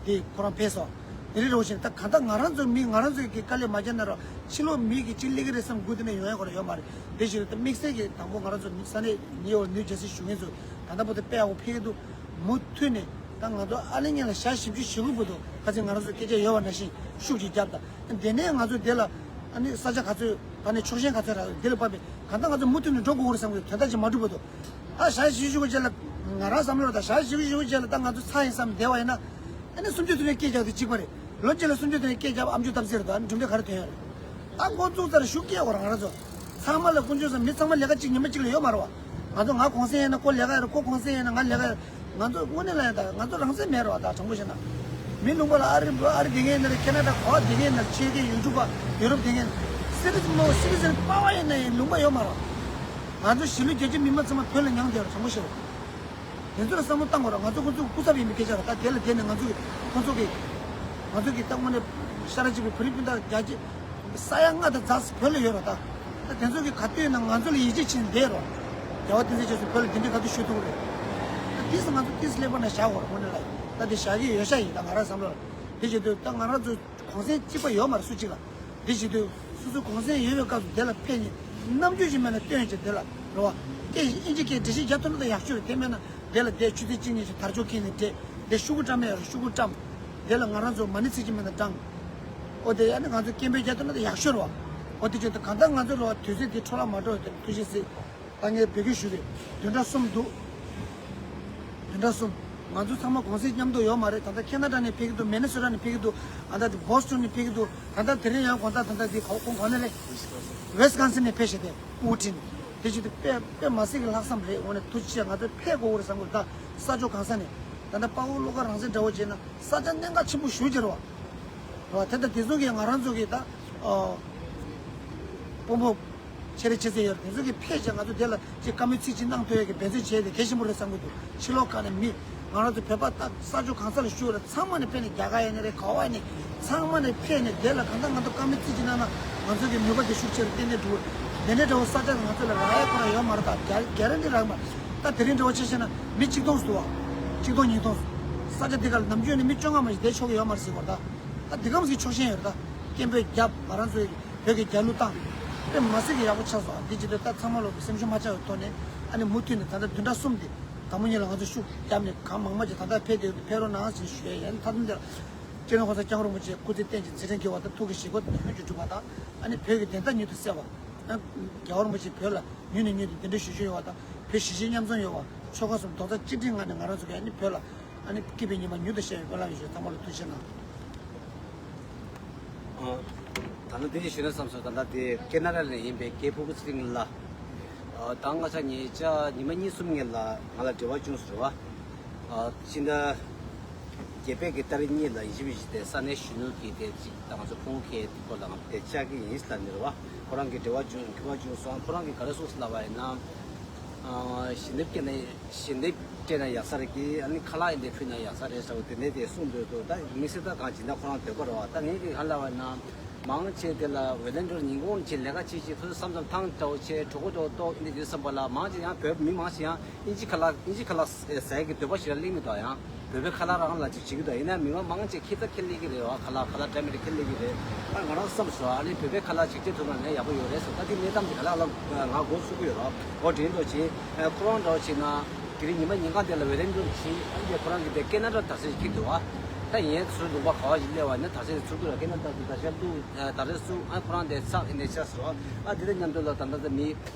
དེ་ཁོ་རང་ཕེབས་སོང་། དེ་རིང་རོགས་བྱས་ད་གང་ལྟར་ང་རང་ཚོ་མི་ང་རང་ཚོ་གི་དཀའ་ལས་མ་བརྒྱབ་ན་རོགས་ཕྱི་ལོགས་མི་གི་ཅིག་སླེབས་ཀྱི་རེད་བསམ་སྒུག་དེ་ནས་ཡོང་ཡ་ཁོ་རང་ཡོད་མ་རེད། དེ་བཞིན་ད་དམིགས་བསལ་གྱི་དང་པོ་ང་རང་ཚོ་ས་གནས་ནིའུ་ཡོག་ནིའུ་ཇར་སི་བཞུགས་མཁན་ཚོ་ད་ལྟ་བར་དུ་དཔེ་ཡག་པོ་ཕེབས་ཀྱི་འདུག་མུ་མཐུད་ནས་ད་ང་ཚོ་ཨ་ལེ་ཉིན་ལ་ཞག་བཞི་བཅུ་ཞེ་དགུ་བར་དུ་ཁ་སང་ང་རང་ཚོ་སྐད་ཆ་ཡོད་པ་ནང་བཞིན་ཤུགས་ཀྱིས་བརྒྱབ། ད་དེ་ནས་ང་ཚོ་དེ་ལ་ཨ་ནི་ས་ཆ་ག་ཚོད་ད་ནས་ཕྱོགས་ཞེན་ག་ཚོད་རག་དེ་ལ་དཔག་པའི་གང་ལྟར་ང་ཚོ་མུ་མཐུད་ནས་འགྲོ་དགོས་རེད་བསམ་གྱི་དོན་དག་ཅིག་མ་འགྲུབ་བར་དུ། ད་ཞག་བཞི་བཅུ་ཞེ་དགུ་རྗེས་ལ་ང་རང་བསམ་བློ་ད་ཞག་བཞི་བཅུ་ཞེ་དགུ་རྗེས་ལ་ད་ང་ཚོ་ཚར་ཡིན་བསམ་བསྡད་པ་ཡིན་ན་ཨ་ནི་སུམ་ཅུ་དོན་གཉིས་སྐད་རྒྱག་དེ་གཅིག་པ་རེད། ལོ་གཅིག་ལ་སུམ་ཅུ་དོན་གཉིས་སྐད་རྒྱབ་ཨ་མཆོག་སྟབས་ཟེར་དང་གྲུབ་འབྲས་ག་རེ་ཐོན་ཡོད་རེད། ད་འགོ་བཙུགས་ཚར་ཤུགས་སྐྱེད་དགོས་རེད་ང་རང་ཚོ། ཚང་མ་ལ་ཀུན་སྤྱོད་བཟང་མི་ཚང་མ་ལས་ཀ་གཅིག་ཉི་མ་གཅིག་ལ་ཡོད་མ་རེད་བ། ང་ཚོ་ང་གུང་སེང་ཡིན་ན་ཁོ་ལས་ཀ་ཡོད་རེད། ཁོ་གུང་སེང་ཡིན་ན་ང་ལས་ཀ་ཡོད། ང་ཚོ་དངོས་གནས་ལ་ཡང་ད་ང་ཚོ་རང་བཙན་མེད་རེད་བ། ད་དྲང་པོ་བཤད་ན། མི་ལུང་པ་ལ་ཨ་རི་འགྲོ་ཨ་རི་བསྡད་མཁན་ཡིན་ན་རེད། ཁེ་ན་ཌ་ག་པར་བསྡད་མཁན་ཡིན་ན་རེད། ཆེ་མཁན་ཡུ་ཊུབ་པ་ཡུ་རོབ་བསྡད་མཁན་ཡིན་ན་རེད། སི་ཊི་ཛེན་མོ་སི་ཊི་ཛེན་པ་ཝར་ཡིན་ན་ཡང་ལུང་པ་ཡོད་མ་རེད། ང་ཚོ་གཞིས་ལུས་རྒྱ་ཆེ་མི་མང་ཚང་མ་བོད་ལ་མྱངས་བསྡད་རེད། དྲང་པོ་བཤད་རོགས། དེ་ཚོ་ལ་བསམ་བློ་བཏང་དགོས་རེད། ང་ཚོ་ཁོ་ཚོ་སྐུ་ཚབ་ཡིན་པའི་སྐད་ཆ་རེད། ད་དེ་ལ་བསྡད་ནས་ང་ཚོ་གི་ཁོ་ཚོ་གི་ང་ཚོ་གི་ད་དངོས་གནས་ཤ་ར་གཅིག་པའི་བོད་རིགས་སྤུན་ཟླ་རྒྱ་ཆེ་ས་ཡ་ལྔ་དང་ཛ་བོད་ལ་ཡོད་རེད། ད་ད་དེ་ཚོ་གི་ག་དུས་ཡིན་ན་ང་ཚོ་ལ་ཡིད་ཆེས་བྱེད་བསྡད་རོགས། རྒྱལ་བ་བསྟན་འཛིན་རྒྱ་མཚོ་བོད་ལ་གདན་འདྲེན་ག་དུས་ཞུ་ཐུབ་ཀྱི་རེད། ད་དེ་ང་ཚོ་ཏིས་ཀླད་པ་ནང་བཞག་དགོས་རེད། དངོས་གནས་ལ་ད་དེ་བཞག་གི་ཡོད་ཤག་ཡིན། ད་ང་རང་བསམ་བློ་ལ་དེ་བྱེད་དུས་ད་ང་རང་ཚོ་གོང་ཚད་གཅིག་པ་ཡོད་མ་རེད། སུ་གཅིག་ལ། འདི་བྱེད་དུས་སོ་སོ་གོང་ཚད་ཡོད་པའི་སྐབས་སུ་དེ་ལ་ཕེབས་ནས་རྣམ་འགྱུར་ཞིག་མེད་ན་སྟོན་བྱས། དེ་ལ་རེད་བ། སྐད་ཨིན་ཇི་སྐད་འགྲེལ་བཤད་རྒྱག་ཐུབ་ན་ད་ཡག་ཤོས་རེད། དེ་མེད་ན་དེ་ལ་དེ་ཆུ་ཚོད་གཅིག་གཉིས་ཤིག་དར་ལྕོག་ཁྱེར་ནས་བསྡད་དེ་ཤོག་གུ་བཀྲམ་ཡ་རེད། ཤོག་གུ་བཀྲམ། དེ་ལ་ང་རང་ཚོ་མ་ཎི་ཚིག་གཅིག་མེད་ན་བགྲང་། ཨོ་དེ་ཡ་ནི་ང་ཚོ་སྐད་འབོད་རྒྱག་ཐུབ་ན་ད་ཡག་ཤོས་རེད་བ། ཨོ་དེ་བྱེད་དུས་གང་ལྟར་ང་ཚོ་རེད་བ། དུས་ཚོད་འདི་འཕྲོ་བརླག་མ་འགྲོ་བའི་ཐོག་ནས་ཐུགས་རྗེ་གཟིགས། ད་ངས་འབོད་སྐུལ་ཞུ་གི། བདུན་ཕྲག་གསུམ་འདུག་བདུན་ཕྲག་གསུམ། ང་ཚོ་ཚང་མ་གོང་ཚད་མཉམ་དུ་ཡོད་མ་རེད། ད་ལྟ་ཁེ་ན་ཌ་ནས་ཕེབས་ཀྱི་འདུག་མི་ནི་སོ་ཊ་ནས་ཕེབས་ཀྱི་འདུག་ད་ལྟ་འདི་བྷོ་སི་ཊོན་ནས་ཕེབས་ཀྱི་འདུག་ད་ལྟ་དེ་རིང་ཡང་དགོང་དག་ད་ལྟ་འདི་ག་གོང་གོང་ནས་རེད། ཝེ་སི་ཀོན་སིན་ནས་ཕེབས་བཞག་སྟེ་ཨུ་ཊིན། དེ་བྱེད་དུས་དཔེ་དཔེ་མ་སྲིད་ཀྱི་ལྷག་བསམ་རེད། འོ་ནས་ཐུགས་རྗེ་ཆེ། ང་ཚོ་ཕེབས་དགོས་རེད་བསམ་གྱི་འདུག་ད་ས་ཕྱོགས་གང་ས་ནས། ད་ལྟ་དཔའ་བོ་བློ་དགའ་རང་བཙན་དགྲ་བོ་བྱས་ན་ས་ཆ་གནད་འགག་ཆེན་པོ་ཞེ་པོ་ཅིག་རེད་བ། རེད་བ། དེ་ལྟར་དེ་ཚོ་གིས་ང་རང་ཚོ་གི་ད་ཨོ། དཔོན་པོ་ཆེ་རེ་ཆེ་ཚད་ཡོད་རེད། དེ་ཚོ་གིས་ཕེབས་བྱས་ང་ཚོ་དེ་ལ་ཅིག་བཀའ་མོལ་ཚིག་གཅིག་གནང་ཐུབ་ཡས་ཀྱི་འབད་བརྩོན་བྱས་ཏེ་གལ་ཆེན་པོ་རེད་བསམ་གྱི་འདུག་ཕྱི་ལོགས་ཁག་ནས་མི་ང་རང་ཚོ་བོད་པ་ད་ས་ཕྱོགས་གང་ས་ལ་བཞུགས་རེད། ཚང་མ་ནས་ཕེབས་ནས་རྒྱ་གར་ཡིན་ནི་རེད། ག་བ་ཡིན་ནི་ཚང་མ་ནས་ཕེབས་ནས་དེ་ལ་གང་ལྟར་ང་ཚོ་བཀའ་མོལ་ཚིག་གཅིག་གནང་ན་ང་ཚོ་གི་ནུས་པ་དེ་ཤུགས་ཆེ་རུ་ཏན་ཏན་འགྲོ་གི་རེད། དེ་འདྲའི་འདྲ་བོ་ས་ཆ་ང་ཚོ་ལ་རག་ཡས་ཁོ་རང་ཡོད་མ་རེད། ད་གྷ་རན་ཊི་རག་མ་རེད། ད་དེ་རིང་འདྲ་བོ་ཆ་བཞག་ན་མི་གཅིག་སྟོང་ཙམ་འདུག་བ། གཅིག་སྟོང་ཉིས་སྟོང་ཙམ། ས་ཆ་འདི་ག་ལ་ནམ་རྒྱུན་ནས་མི་བཅོ་ལྔ་མ་ཞིག་བསྡད་ཆོག་གི་ཡོད་མ་རེད་ཟེར་བ་རེད། ད་ད་འདི་ག་མ་ཞིག་ཆོག་ཤེས་ཡོད་རེད། ད་སྐད་འབོད་བརྒྱབ། ང་རང་ཚོའི་བོད་ཀྱི་རྒྱལ་གླུ་བཏང་། དཔེ་མ་སྲིད་ཀྱི་ཡག་པོ་ཆགས་སོང་། འདི་བྱེད་དུས་ད་ཚང་མ་ལོག་སེམས་ཤུགས་མ་ཆག་པའི་ཐོག་ནས་ཨ་ནི་མུ་མཐུད་ནས་ད་ལྟ་བདུན་ཕྲག་གསུམ་འདི་དང་པོ་ཉིད་ལ་ང་ཚོ་ཤུགས་བརྒྱབ་ནས་གང་མང་མང་ཅིག་ད་ལྟ་ཕེབས་བསྡད་ཡོད། ཕེབས་རོགས་གནང་ཞེས་ཞུ་ཡས་ཡིན། མཐའ་མཚམས་འདིར་སྤྱི་ནོར་༸གོང་ས་༸སྐྱབས་མགོན་རིན་པོ་ཆེ་སྐུ་ཚེ་བརྟན་ཅིང་ཚེ་རིང་གི་བར་དུ་ཐུགས་ཀྱི་བཞེད་དགོངས་དོན་དུ་འགྲུབ་པ་དང་། ཨ་ནི་བོད་ཀྱི་བདེན་མཐའ་མྱུར་དུ་གསལ་བ། ཨ་རྒྱལ་བ་རིན་པོ་ཆེ་བོད་ལ་མྱུར་ནས་མྱུར་དུ་གདན་འདྲེན་ཞུ་རྒྱུ་ཡོང་བ་དང་། བོད་གཞིས་བྱེས་མཉམ་འཛོམས་ཡོང་བ། ཆོལ་ཁ་གསུམ་རྡོག་རྩ་གཅིག་སྒྲིལ་ངང་ནས་ང་རང་ཚོ་གིས་ཨ་ནི་བོད་ལ་ཨ་ནི་སྐྱིད་པའི་ཉི་མ་མྱུར་དུ་ཤར་བའི་སྨོན་ལམ་ཡོད་ཞུ། ཚང་མ་ལ་ཐུགས་རྗེ་གནང་། ཨ། ད་ནི་དེ་ཞིག་ཞུ་ན་བསམ་སོང་། ད་ལྟ་དེ་ཀེ་ན་ཌ་ལ་ཡིན་པའི་སྐྱེས་ཕྲུ་གུ་ཚེ་རིང་ལགས། ཨ། ད་སྔ་ཆ་ཉེ་ཆར་ཉི་མ་གཉིས་གསུམ་སྔོན་ལ་ང་ལ་འབྲེལ་བ་བྱུང་སོང་རེད་བ། ཨ། ཕྱི་ཟླ་བརྒྱད་པའི་གི་ཏ་རིག་གཉིས་ལ་ཡིན་གཅིག་མིན་གཅིག་དེ་ས་གནས་གཞོན་ནུ་གི་དེ་གཅིག་ད་ང་ཚོ་ཕྲུ་གུ་ཁེ་དེ་སྐོར་ལ་ང་དེ་བཅར་གྱི་ཡིན་ལབ་ནི་རེད་བ། ཁོ་རང་གི་འབྲེལ་བ་བྱུང་འབྲེལ་བ་བྱུང་སོང་། ཁོ་རང་གིས་ག་རེ་གསུངས་སོང་ལབ་པ་ཡིན་ན། ཨ། ཞལ་འདེབས་སྐྱེལ་ནས་ཞལ་འདེབས་སྤྲད་ན་ཡག་ས་རེད་ཀི། ཨ་ནི་ཁ་ལག་ཡིན་དེ་ཕུལ་ན་ཡག་ས་རེད་ཟེར་བ་དེ་འདྲ་དེ་གསུངས་འདུག་འདུག་ད་དམིགས་བསལ་ད་གང་ཇི་འདྲ་ཁོ་རང་འདོད་པ་རེད་བ། ད་ངས་ཀྱི་གང་ལབ་པ་ན། མང་ཆེ་དེ་ལ་ཝེ་ལན་ཊི་ཡར་ཉིན་གུང་ཆེ་ལས་ཀ་བྱེད་བྱེད་ཐུགས་བསམ་བསམ་ཐང་འདྲ་བོ་བྱེད་གྲོད་ཁོག་འདྲ་བོ་ལྟོགས་ཡིན་དེ་དུས་བསམ་པ་ལ། མང་ཆེ་ཡང་བོད་མི་མང་ཆེ་ཡང་ཨིན་ཇི་ཁ་ལག་ཨིན་ཇི་ཁ་ལག་ཟ་ཡག་གི་འདོད་པ་ཞིག་ལ་སླེབས་མི་འདུག་ཡང་བོད་པའི་ཁ་ལག་རང་ལ་ཅིག་བྱེད་ཀྱི་འདུག་ཡིན་ན་མི་མང་མང་ཆེ་ཁྱི་ད་ཁྱི་སླེབས་ཀྱི་རེད་བ། ཁ་ལག་ཁ་ལག་འདྲ་མི་འདྲ་ཁྱི་སླེབས་ཀྱི་རེད། ཨ་ང་རང་བསམ་སོང་། ཨ་ནི་བོད་པའི་ཁ་ལག་ཅིག་སྤྲད་ཐུབ་ན་ངས་ཡག་པོ་ཡོད་རེད་ཟེར། ད་དེ་གནས་སྟངས་དེ་ག་ལ་ལ་ང་མགོ་ཚོད་ཀྱི་ཡོད་རེད། འོ་དེ་འདྲ་བྱེད། ཁོ་རང་འདྲ་བོ་བྱེད་ན། དེ་རིང་ཉི་མ་ཉིན་གང་དེ་ལ་ཝེ་ལན་ཊི་ཡར་བྱེད། ཨ་ནི་ཁོ་རང་གིས་དེ་ཀེ་ན་ཌ་དར་ཆ་ཞིག་འཁྱེར་འདུག་བ། ད་ངའི་ཚུར་ལུང་པ་ག་བ་ཞིག་སླེབས་པ་ཡིན་ན་དར་ཆ་དེ་ཚུར་འདུག་ལ། ཀེ་ན་ཌ་དུ་དར་ཆ་བླུགས་དར་ཆ་བཙུགས། ཨ་ཁོ་རང་དེ་ཚགས་ཨེ་འདྲ་ཆགས་སོང་། ཨ་དེ་དང་མཉམ་དུ་ལ་ད་ལྟ་ད་མི་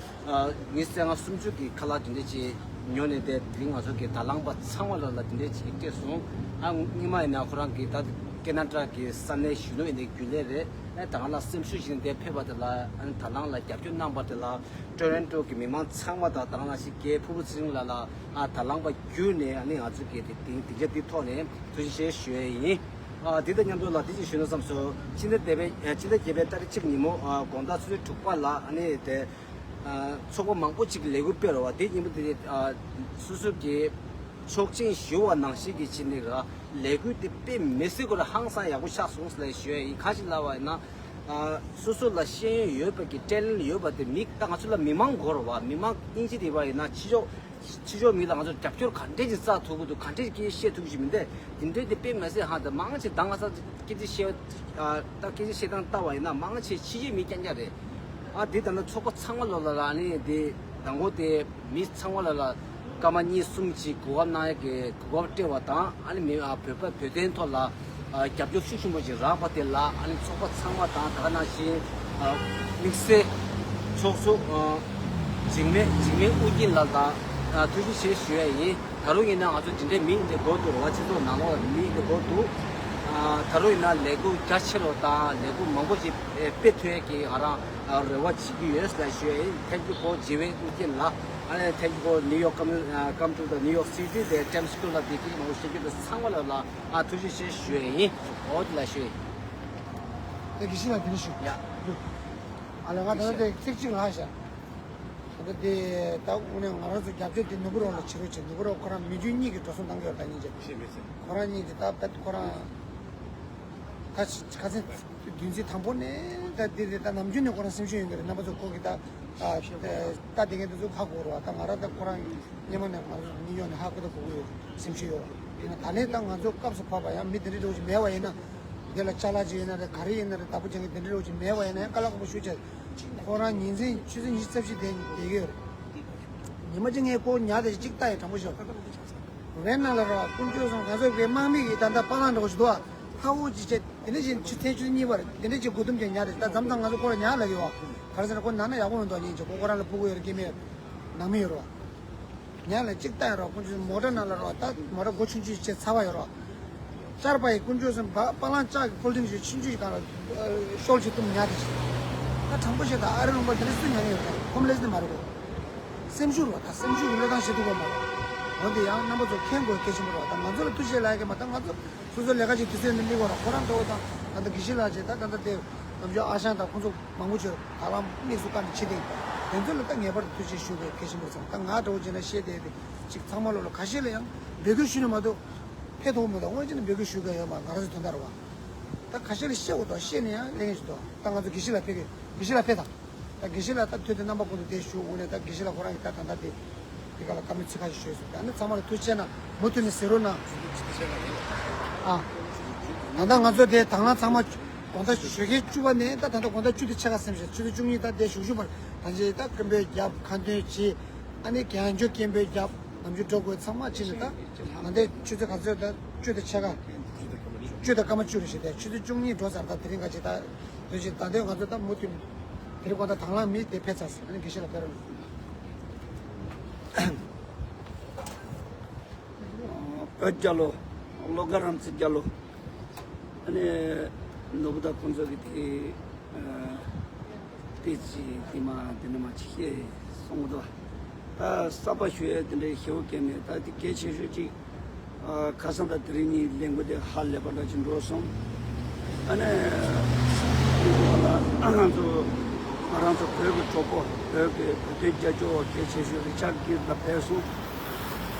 ཨ་མི་བསད་ང་སུམ་ཅུ་གི་ཁ་ལག་དེ་འདྲ་ཅིག་ཉོ་ནས་དེ་དེ་རིང་ང་ཚོ་གི་དང་བླངས་པ་ཚང་མ་ལ་ལ་དེ་འདྲ་ཅིག་སྤྲད་སོང་། ཨ་སྔོན་མ་ཡིན་ན་ཁོ་རང་གིས་ད་ཀེ་ན་ཌ་གི་ས་གནས་གཞོན་ནུ་ཡིན་ནའི་རྒྱུན་ལས་རེད། ཨ་ད་ང་ལ་སེམས་ཤུགས་ཤིག་དེ་ཕེབས་པ་དེ་ལ། ཨ་ནི་དང་བླངས་ལ་རྒྱབ་སྐྱོར་གནང་པ་དེ་ལ་ཊོ་རོན་ཊོ་གི་མི་མང་ཚང་མ་དང་དང་བླངས་ཤིག་སྐྱེས་ཕྲུ་གུ་ཚེ་རིང་ལགས་ལ་ཨ་དང་བླངས་པ་བརྒྱུད་ནས། ཨ་ནི་ང་ཚོ་གི་དེ་དེ་དེ་རྒྱ་དེ་ཐོག་ནས་ཐུགས་རྗེ་ཆེ་ཞུ་ཡས་ཡིན། ཨ་དེ་དང་མཉམ་དུ་ལ་དེ་ཅིག་ཞུས་ན་བསམ་སོང་། ཕྱི་ཟླ་བརྒྱད་པའི་ཨ་ཕྱི་ཟླ་བརྒྱད་པའི་ཏ་རིག་གཅིག་ཉིན་མོ་ཨ་དགོང་དག་ཆུ་ཚོད་དྲུག་པ་ལ་ཨ་ནི་དེ་ཨ་ཚོགས་པ་མང་པོ་ཅིག་ལས་འགུལ་སྤེལ་རོགས་བ། དེ་ཉིན་མོ་དེ་ཨ་སོ་སོ་གི་ཆོག་མཆན་ཞུ་བ་ནང་བཞིན་གྱི་ཕྱིན་ནས་ར་ལས་འགུལ་དེ་དཔེ་མི་སྲིད་ཁོ་ར་ཧང་སང་ཡག་པོ་ཆགས་སོང་ཟེར་ལ་ཞུ་ཡ་ཡིན། ག་ཅི་ལབ་པ་ཡིན་ན། ཨ་སོ་སོ་ལ་ཤེས་ཡོན་ཡོད་པ་གི་ཊེ་ལེན་ཊི་ཡོད་པ་དེ་མི་ད་ང་ཚོ་ལ་མི་མང་དགོས་རེད་བ། མི་མང་ཨིན་ཇི་དེ་བ་ཡིན་ན་ཕྱི་ཕྱོགས་ཕྱི་ཕྱོགས་མི་ལ་ང་ཚོ་རྒྱབ་སྐྱོར་ག་འདྲས་ཀྱི་རྩ་ཐུབ་ཀྱི་འདུག་ག་འདྲས་ཀྱི་སྐད་བཤད་ཐུབ་ཀྱི་མི་འདུག་དེ་འདྲས་དེ་དཔེ་མི་སྲིད་ཧང་སང་། མང་ཆེ་ད་ང་ཚོ་སྐད་ཆ་བཤད་ཨ་ད་སྐད་ཆ་བཤད་སྟངས་ལྟ་བ་ཡིན་ན་མང་ཆེ་ཕྱི་རྒྱལ་མི་རྐྱང་རྐྱང་རེད། ཨ་དེ་ད་ནི་ཚོགས་པ་ཚང་མ་ལོ་ལ་ལ་ནི་དེ་དང་པོ་དེ། མི་ཚང་མ་ལ་ལ་སྐར་མ་གཉིས་གསུམ་ཅིག་གོ་སྐབས་གནང་ཡ་གི་གོ་སྐབས་སྤྲད་པ་དང་། ཨ་ནི་མི་ཨ་བོད་པ་བོད་དོན་ཐོག་ལ་ཨ་རྒྱབ་སྐྱོར་ཤུགས་ཆེན་པོ་ཅིག་རག་པ་དེ་ལ། ཨ་ནི་ཚོགས་པ་ཚང་མ་དང་ད་ག་ནང་བཞིན་ཨ་དམིགས་བསལ་ཚོགས་གཙོ་ཨ་འཇིགས་མེད་འཇིགས་མེད་ཨུ་རྒྱན་ལགས་དང་ཨ་ཐུགས་རྗེ་ཆེ་ཞུ་ཡ་ཡིན། ད་རུང་ཡིན་ན་ང་ཚོ་དེ་འདྲའི་མི་འདི་དགོས་འདུག་རེད་བ། སྤྱི་ཚོགས་ནང་ལོགས་ལ་མི་འདི་དགོས་འདུག་ཨ་ད་རུང་ཡིན་ན་ལས་འགུལ་རྒྱ་ཆེ་རུ་དང་ལས་འགུལ་མང་པོ་ཅིག་སྤེལ་ཐུབ་ཡ་གི་ང་རང་རེ་བ་བྱེད་ཀྱི་ཡོད་ཟེར་ཞུ་ཡ་ཡིན། Thank you for Jiwe Ujin ལགས། ཨ་ནི་thank you for New York come, come to the New York City, the Times Square ལ་བདེ་སྐྱིད་མང་པོ་བྱེད་རྒྱུ་དང་ཚང་མ་ལ་ལ་ཨ་ཐུགས་རྗེ་ཆེ་ཞུ་ཡ་ཡིན། འོ་དེ་ལ་ཞུ་ཡ་ཡིན། ད་དགེ་བཤེས་ལགས་དེ་ནས་ཞུ། ཡ། ཨ་ལས་ང་ད་ལྟ་དེ་ཚིག་གཅིག་ལྷག་ཤག་ད་ལྟ་དེ་ད་དངོས་གནས་ང་རང་ཚོ་རྒྱབ་སྐྱོར་དེ་ནོར་བུ་རོགས་ལ་བྱེད་རོགས་བྱེད། ནོར་བུ་རོགས་ཁོ་རང་མི་རྒྱུ་གཉིས་ཀྱི་འགྲོ་སོང་བཏང་གི་ཡོད། ད་སྙིང་རྗེ། ཁོ་རང་གཉིས་དེ་ད་ད་ཁོ་རང་ད་ཁ་སང་བདུན་ཚིགས་དང་པོ་ནས་ད་དེ་རེད། ད་ནམ་རྒྱུན་ནས་ཁོ་རང་སེམས་ཤུགས་ཡོད་མཁན་རེད། རྣམ་པ་ཚོ་ཁོ་གི་ད་ད་དེ་མཁན་དེ་ཚོ་ཧ་གོ་རོགས། ད་ང་རང་ད་ཁོ་རང་སྔོན་མ་ནས་ང་ཚོ་གཉིས་ཡོང་ནས་ཧ་གོ་ད་གོ་གི་ཡོད། སེམས་ཤུགས་ཡོད། ཡིན་ན་ད་ལན་ད་ང་ཚོ་སྐབས་སུ་བབས་པ་ཡང་མི་དེ་འདྲ་འདྲ་བོ་ཅིག་མེད་པ་ཡིན་ན། དེ་ལ་ཅ་ལག་ཅིག་ཡིན་ན་རེད། ག་རེ་ཡིན་ན་རེད། བདག་པོ་ཅན་གྱི་དེ་འདྲ་འདྲ་བོ་ཅིག་མེད་པ་ཡིན་ན་ཡང་དཀའ་ལས་ཁག་པོ་ཞེ་པོ་ཅིག་ཁོ་རང་ཉིན་མཚན་ཆུ་ཚོད་ཉི་ཤུ་རྩ་བཞི་དེ་བསྡད་ཀྱི་ཡོད་རེད། ཉི་མ་གཅིག་ངས་ཁོ་ཉལ་ཏེ་གཅིག་ལྟ་ཡི་དྲང་པོ་ཤོད། རེད་ནང་ལ་རོགས་དཀོན་མཆོག་གསུམ། ང་ཚོ་གི་དམག་མི་གི་ད་ལྟ་པ་ལང་འདྲ་བོ་ཞིག་འདུག་ཨ། ཧ་འུ་ཅིག་བྱས་དེ་འདྲ་བཞིན་ཆུ་ཚན་ཆུ་ཚོད་གཉིས་པར་དེ་འདྲ་ཅིག་དགོས་དུམ་ཅན་ཉལ་རེད། ད་མཚམས་མཚམས་ང་ཚོ་ཁོ་ལ་ཉལ་ལབ་ཀྱི་ཡོད། ག་རེ་ཟེར་ན་ཁོ་ན་ན་ཡག་པོ་མི་འདུག་སྙིང་རྗེ། ཁོ་ཁོ་རང་ལ་ཕྲུ་གུ་ཡོད་རེད། སྐྱེ་དམན་ནང་མི་ཡོད་རེད་བ། ཉལ་ལ་གཅིག་ལྟ་ཡ་རོགས་དཀོན་མཆོག་གསུམ། མོ་ཊ་ནང་ལ་རོགས་ད་མོ་ཊ་སྒོ་ཆུང་ཆུང་ཅིག་བྱས་ཚ་བ་ཡོད་རོགས། ཅར་པ་ཡི་དཀོན་མཆོག་གསུམ། པ་པ་ལང་ལྕགས་ཀྱི་ཕོལ་ཌིང་ཞིག་ཆུང་ཆུང་ཞིག་སྒང་ལ་ཤོལ་ཞིག་བཏུམས་ཉལ་དེ་ཞིག་ད་དྲང་པོ་བཤད། ད་ཨ་རི་ལུང་པ་དེ་འདྲ་སུ་ཉལ་ནས་ཡོད་རེད། ཧོམ་ལེ་སི་ནི་མ་རེད་གོ། སེམས་ཤུགས་རོགས། ད་སེམས་ཤུགས་ཀྱི་བློས་བཏང་བྱེད་ཐུབ་པ་མ་རེད། འོན་ཏེ་ཡང་རྣམ་པ་ཚོ་མཁྱེན་དགོས་གལ་ཆེན་པོ་རེད་བ། ད་ང་ཚོ་ལ་ཐུགས་རྗེ་ཆེ་ལབ་ཡ་གི་མ། ད་ང་ཚོ་སོ་སོ་ལས་ཀ་ཅིག་དུས་ཚོད་ནས་སླེབས་དགོས་ར། ཁོ་རང་འགྲོ་བ་དང་ད་ལྟ་དགེ་བཤེས་ལགས་བྱས། ད་ད་ལྟ་དེ་ནམ་རྒྱུན་ཨ་ཞང་དང་ཁོང་ཚོ་མང་པོ་བྱོས། ད་ལམ་དམིགས་སུ་བཀར་ནས་ཕྱི་དེ་དེ་ཚོ་ལ་ད་ངེས་པར་དུ་ཐུགས་རྗེ་ཞུ་དགོས་གལ་ཆེན་པོ་རེད་བསམ། ད་ང་འདྲ་བོ་བྱས་ན་བཤད་བསྡད་དེ་ཅིག་ཚང་མ་ལོ་ལ་ཁ་ཤས་ལ་ཡང་འབོད་སྐུལ་ཞུ་ནས་མ་གཏོགས་ཕེབས་ཐུབ་མི་འདུག་དངོས་གནས་འབོད་སྐུལ་ཞུ་དགོས་ཡོད་མ། ང་རང་ཚོ་དོན་དག་རེད་བ། ད་ཁ་ཤས་ལ་བཤད་དགོས་འདུག་བཤད་ནས་ཡང་ལས་ངན་ཞིག་འདུག་ད་ང་ཚོ་དགེ་བཤེས་ལགས་ཕེབས་ཀྱི། དགེ་བཤེས་ལགས་ཕེབས་དང་། ད་དགེ་བཤེས་ལགས་ད་ཐོས་ཏེ་རྣམ་པ་ཀུན་ཏུ་དེ་ཞུ་འོང་ནས། ད་དགེ་བཤེས་ལགས་ཁོ་རང་གིས་ད་ད་ལྟ་དེ་དེ་ག་ལ་བཀའ་མོལ་ཚིག་ཁ་ཤས་ཞུས་སོང་། ད་ནི་ཚང་མ་ལ་ཐུགས་རྗེ་ཆེ་གནང་། མུ་མཐུད་ནས་གཟིགས་རོགས་གནང་། ཨ། ད་ལྟ་ང་ཚོ་དེ་དང་བླངས་ཚང་མ་དགོང་དག་ཞོགས་ཀའི་བཅུ་པ་ནས་ད་ད་ལྟ་དགོང་དག་བཅུ་དང་ཕྱེད་ཀ་ཟིན་ཞིང་། ཆུ་ཚོད་བཅུ་གཉིས། ད་དེ་ཞུགས་ཞུགས་པར་ད་ཅི་ད་སྐད་འབོད་རྒྱབ། ཁ་འདོན་བྱེད། ཨ་ནི་གྱང་ཆུ་སྐད་འབོད་རྒྱབ། ནམ་རྒྱུན་འགྲོ་དགོས་ཚང་མ་ཕྱིན་ནས། ད་ད་ལྟའི་ཆུ་ཚོད་ག་ཚོད། ད་བཅུ་དང་ཕྱེད་ཀ། བཅུ་དང་སྐར་མ་བཅུ་རེད་ཤག་དེ་ཆུ་ཚོད་བཅུ་གཉིས་འགྲོ་ཚར། ད་དེ་རིང་ག་ཅིག་ད་དོན་ཅིག་ད་ལྟའི་ང་ཚོ་ད་མུ་མཐུད་དེ་རིང་དགོང་དག་དང་བླངས་མི་དེ་ཕེབས་ཚར་སོང་། ཨ་ནི་དགེ་བཤེས་ལགས་ཕེབས་རོགས་གནང་། བོད་རྒྱལ་ལོ། བློ་དགའ་རབ་བརྩེ་རྒྱལ་ལོ། ཨ་ནི་ནོར་བུ་དང་ཁོང་ཚོ་གི་དེ་ཨ་དེ་ཅི་དེ་མ་དེ་ནི་མ་ཅི་ཤེས་སོང་གི་འདུག་ད་གསར་པ་ཞུ་ཡ་དེ་འདྲའི་ཞེ་པོ་གལ་མེད། ད་དེ་གལ་ཆེ་ཤོས་ཅིག་ཨ་ཁ་སང་དང་དེ་རིང་གཉིས་ལས་འགུལ་དེ་ཧ་ལས་པ་འདྲ་ཅིག་འགྲོ་སོང་། ཨ་ནི་ང་ཚོ་ང་རང་ཚོ་བོད་ཀྱི་གྲོགས་པོ། བོད་ཀྱི་བོད་དོན་རྒྱབ་སྐྱོར་བ་གལ་ཆེ་ཤོས་རི་ཆར་གིར་ལ་ཕེབས་སོང་།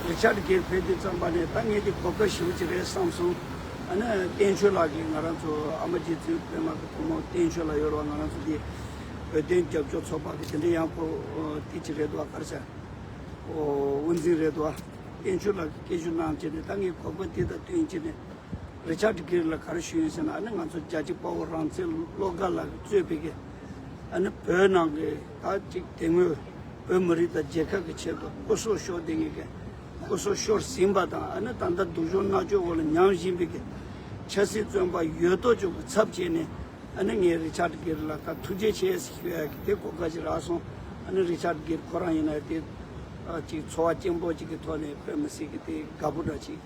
རི་ཆར་གིར་ཕེབས་དུས་ཙམ་པ་ནས་ད་ངས་དེ་གོ་སྐབས་ཞེ་པོ་ཅིག་རེད་བསམ་སོང་། ཨ་ནི་བསྟན་ཆོས་ལགས་ཀྱིས་ང་རང་ཚོ་ཨ་མ་རྗེ་བཙུན་པད་མ་གི་བུ་མོ་བསྟན་ཆོས་ལགས་ཡོད་རེད་བ། ང་རང་ཚོ་དེ་བོད་དོན་རྒྱབ་སྐྱོར་ཚོགས་པ་གི་དེ་འདྲའི་ཡང་ཁོ་དེ་ཅིག་རེད་འདུག་བ། ག་རེ་ཟེར། ཨོ་དབུ་འཛིན་རེད་འདུག་བ། བསྟན་ཆོས་ལགས་ཀྱིས་སྐད་ཆ་གནང་བྱས་ནས་ད་ངས་གོ་སྐབས་དེ་དང་བསྟུན་བྱས་ནས་རི་ཆར་གིར་ལ་ག་རེ་ཞུས་ཡིན་ཟེར་ན། ཨ་ནི་ང་ཚོ་རྒྱལ་གཅེས་དཔའ་བོ་རང་བཙན་བློ་དགའ་ལགས་ཀྱིས་གཙོས་པའི་གི་ཨ་ནི་བོད་ནང་གི་ད་ཅིག་དེ་སྔོན་བོད་མི་རིགས་དང་རྒྱལ་ཁབ་ཀྱི་ཆེད་དུ་སྐུ་སྲོག་ཤོར་བསྡད་མཁན་གྱི་སྐུ་སྲོག་ཤོར་ཟིན་པ་དང་། ཨ་ནི་ད་ལྟ་སྡུག་སྦྱོང་མནར་གཅོད་འོག་ལ་ཉམས་བཞིན་པའི་གི་ཆབ་སྲིད་བཙོན་པ་ཡོད་དོ་ཅོག་གི་ཚབ་བྱས་ནས། ཨ་ནི་ངས་རི་ཆར་གིར་ལ་ད་ཐུགས་རྗེ་ཆེ་ཞུ་ཡ་གི་དེ་གོ་སྐབས་ཅིག་རག་སོང་། ཨ་ནི་རི་ཆར་གིར་ཁོ་རང་ཡིན་ན་དེ་ཨ་ཅིག་ཚོར་བ་སྐྱེན་པོ་ཅིག་གི་ཐོག་ནས་དཔེ་མི་སྲིད་གི་དེ་དགའ་པོ་འདྲ་ཅིག་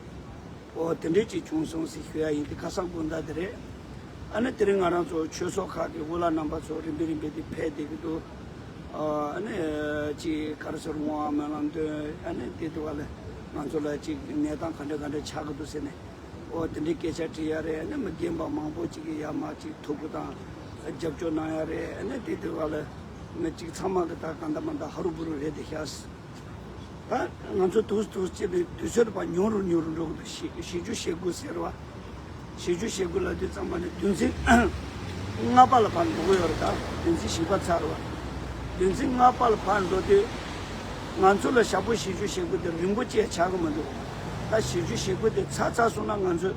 ཨོ་དེ་འདྲས་ཅིག་བྱུང་སོང་ཟེར་ཞུ་ཡ་ཡིན། དེ་ཁ་སང་དགོང་དག་དེ་རེད། ཨ་ནི་དེ་རིང་ང་རང་ཚོ་ཆོས་ཚོགས་ཁག་གི་དབུ་བླ་རྣམ་པ་ཚོ་རིམ་པས་རིམ་པས་དེ་ཕེབས་བསྡད་ཀྱི་འདུག་ཨ་ནི་ཅིག་ག་རེ་ཟེར། དབང་བ་སྨོན་ལམ་འདོན། ཨ་ནི་དེ་དུས་བ་ལ་ང་ཚོ་ལ་ཅིག་གནས་སྟངས་ག་འདྲ་ག་འདྲ་ཆགས་ཀྱི་འདུག་ཟེར་ནས། ཨོ་དེ་འདྲའི་སྐད་ཆ་དྲིས་ཡ་རེད། ཨ་ནི་མི་རྒན་པ་མང་པོ་ཅིག་གིས་ཡར་མར་ཅིག་ཐུག་གི་དང་རྒྱབ་སྐྱོར་གནང་ཡ་རེད། ཨ་ནི་དེ་དུས་བ་ལ་མི་ཅིག་ཚང་མ་གི་ད་གང་ལྟར་མ་ལྟར་ཧ་རུ་བུ་རུ་རེད་དེ་ཤག་ད་ང་ཚོ་དུས་དུས་ཅིག་ནས་དུས་ཚོད་པ་ཉུང་རུ་ཉུང་རུ་འགྲོ་གི་འདུག་བཞི་བཞི་བཅུ་ཞེ་དགུ་ཟེར་བ། བཞི་བཅུ་ཞེ་དགུ་ལབ་དུས་ཙམ་པ་ནས་བདུན་ཚིགས་ལྔ་པ་ལ་ཕར་འགྲོ་གི་ཡོད་རེད། ད་བདུན་ཚིགས་བཞི་པ་ཚར་བ། བདུན་ཚིགས་ལྔ་པ་ལ་ཕར་འགྲོ་དུས་ང་ཚོ་ལ་ཞག་པོ་བཞི་བཅུ་ཞེ་དགུ་དེ་རིང་པོ་ཅིག་ཆགས་ཀྱི་མི་འདུག་ད་བཞི་བཅུ་ཞེ་དགུ་དེ་ཚར་ཚར་སོང་ན་ང་ཚོས་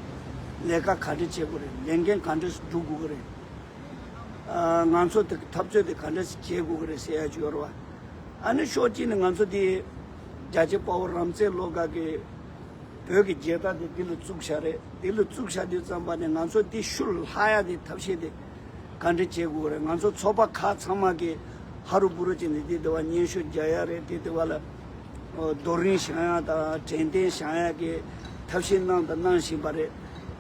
ལས་ཀ་ག་འདྲ་བྱེད་དགོས་རེད། ལས་འགན་ག་འདྲ་སྒྲུབ་དགོས་ཀྱི་རེད། ཨ་ང་ཚོ་དེ་འཐབ་རྩོད་དེ་ག་འདྲ་ཞིག་བྱེད་དགོས་ཀྱི་རེད་ཟེར་ཡ་ཅིག་ཡོད་རེད་བ། ཨ་ནི་ཕྱོགས་གཅིག་ནས་ང་ཚོ་དེ་རྒྱལ་གཅེས་དཔའ་བོ་རབ་བརྩེ་བློ་དགའ་གི་བོད་ཀྱི་རྒྱལ་དར་དེ་འདི་ལ་བཙུགས་བཞག་རེད། འདི་ལ་བཙུགས་བཞག་དུས་ཙམ་པ་ནས་ང་ཚོ་འདི་ཤུལ་ལྷག་ཡ་དེ་ཐབས་ཤེས་དེ་ག་འདྲ་བྱེད་དགོས་རེད། ང་ཚོ་ཚོགས་པ་ཁག་ཚང་མ་གི་ཧ་རུ་བུ་རུ་བྱས་ནས་དེ་དེ་བ་སྙན་ཞུ་རྒྱག་ཡ་རེད། དེ་དེ་བ་ལ་རྡོ་རིང་བཞེངས་ཡ་དང་དྲན་རྟེན་བཞེངས་ཡ་གི་ཐབས་ཤེས་གནང་དང་གནང་བཞིན་པ་རེད།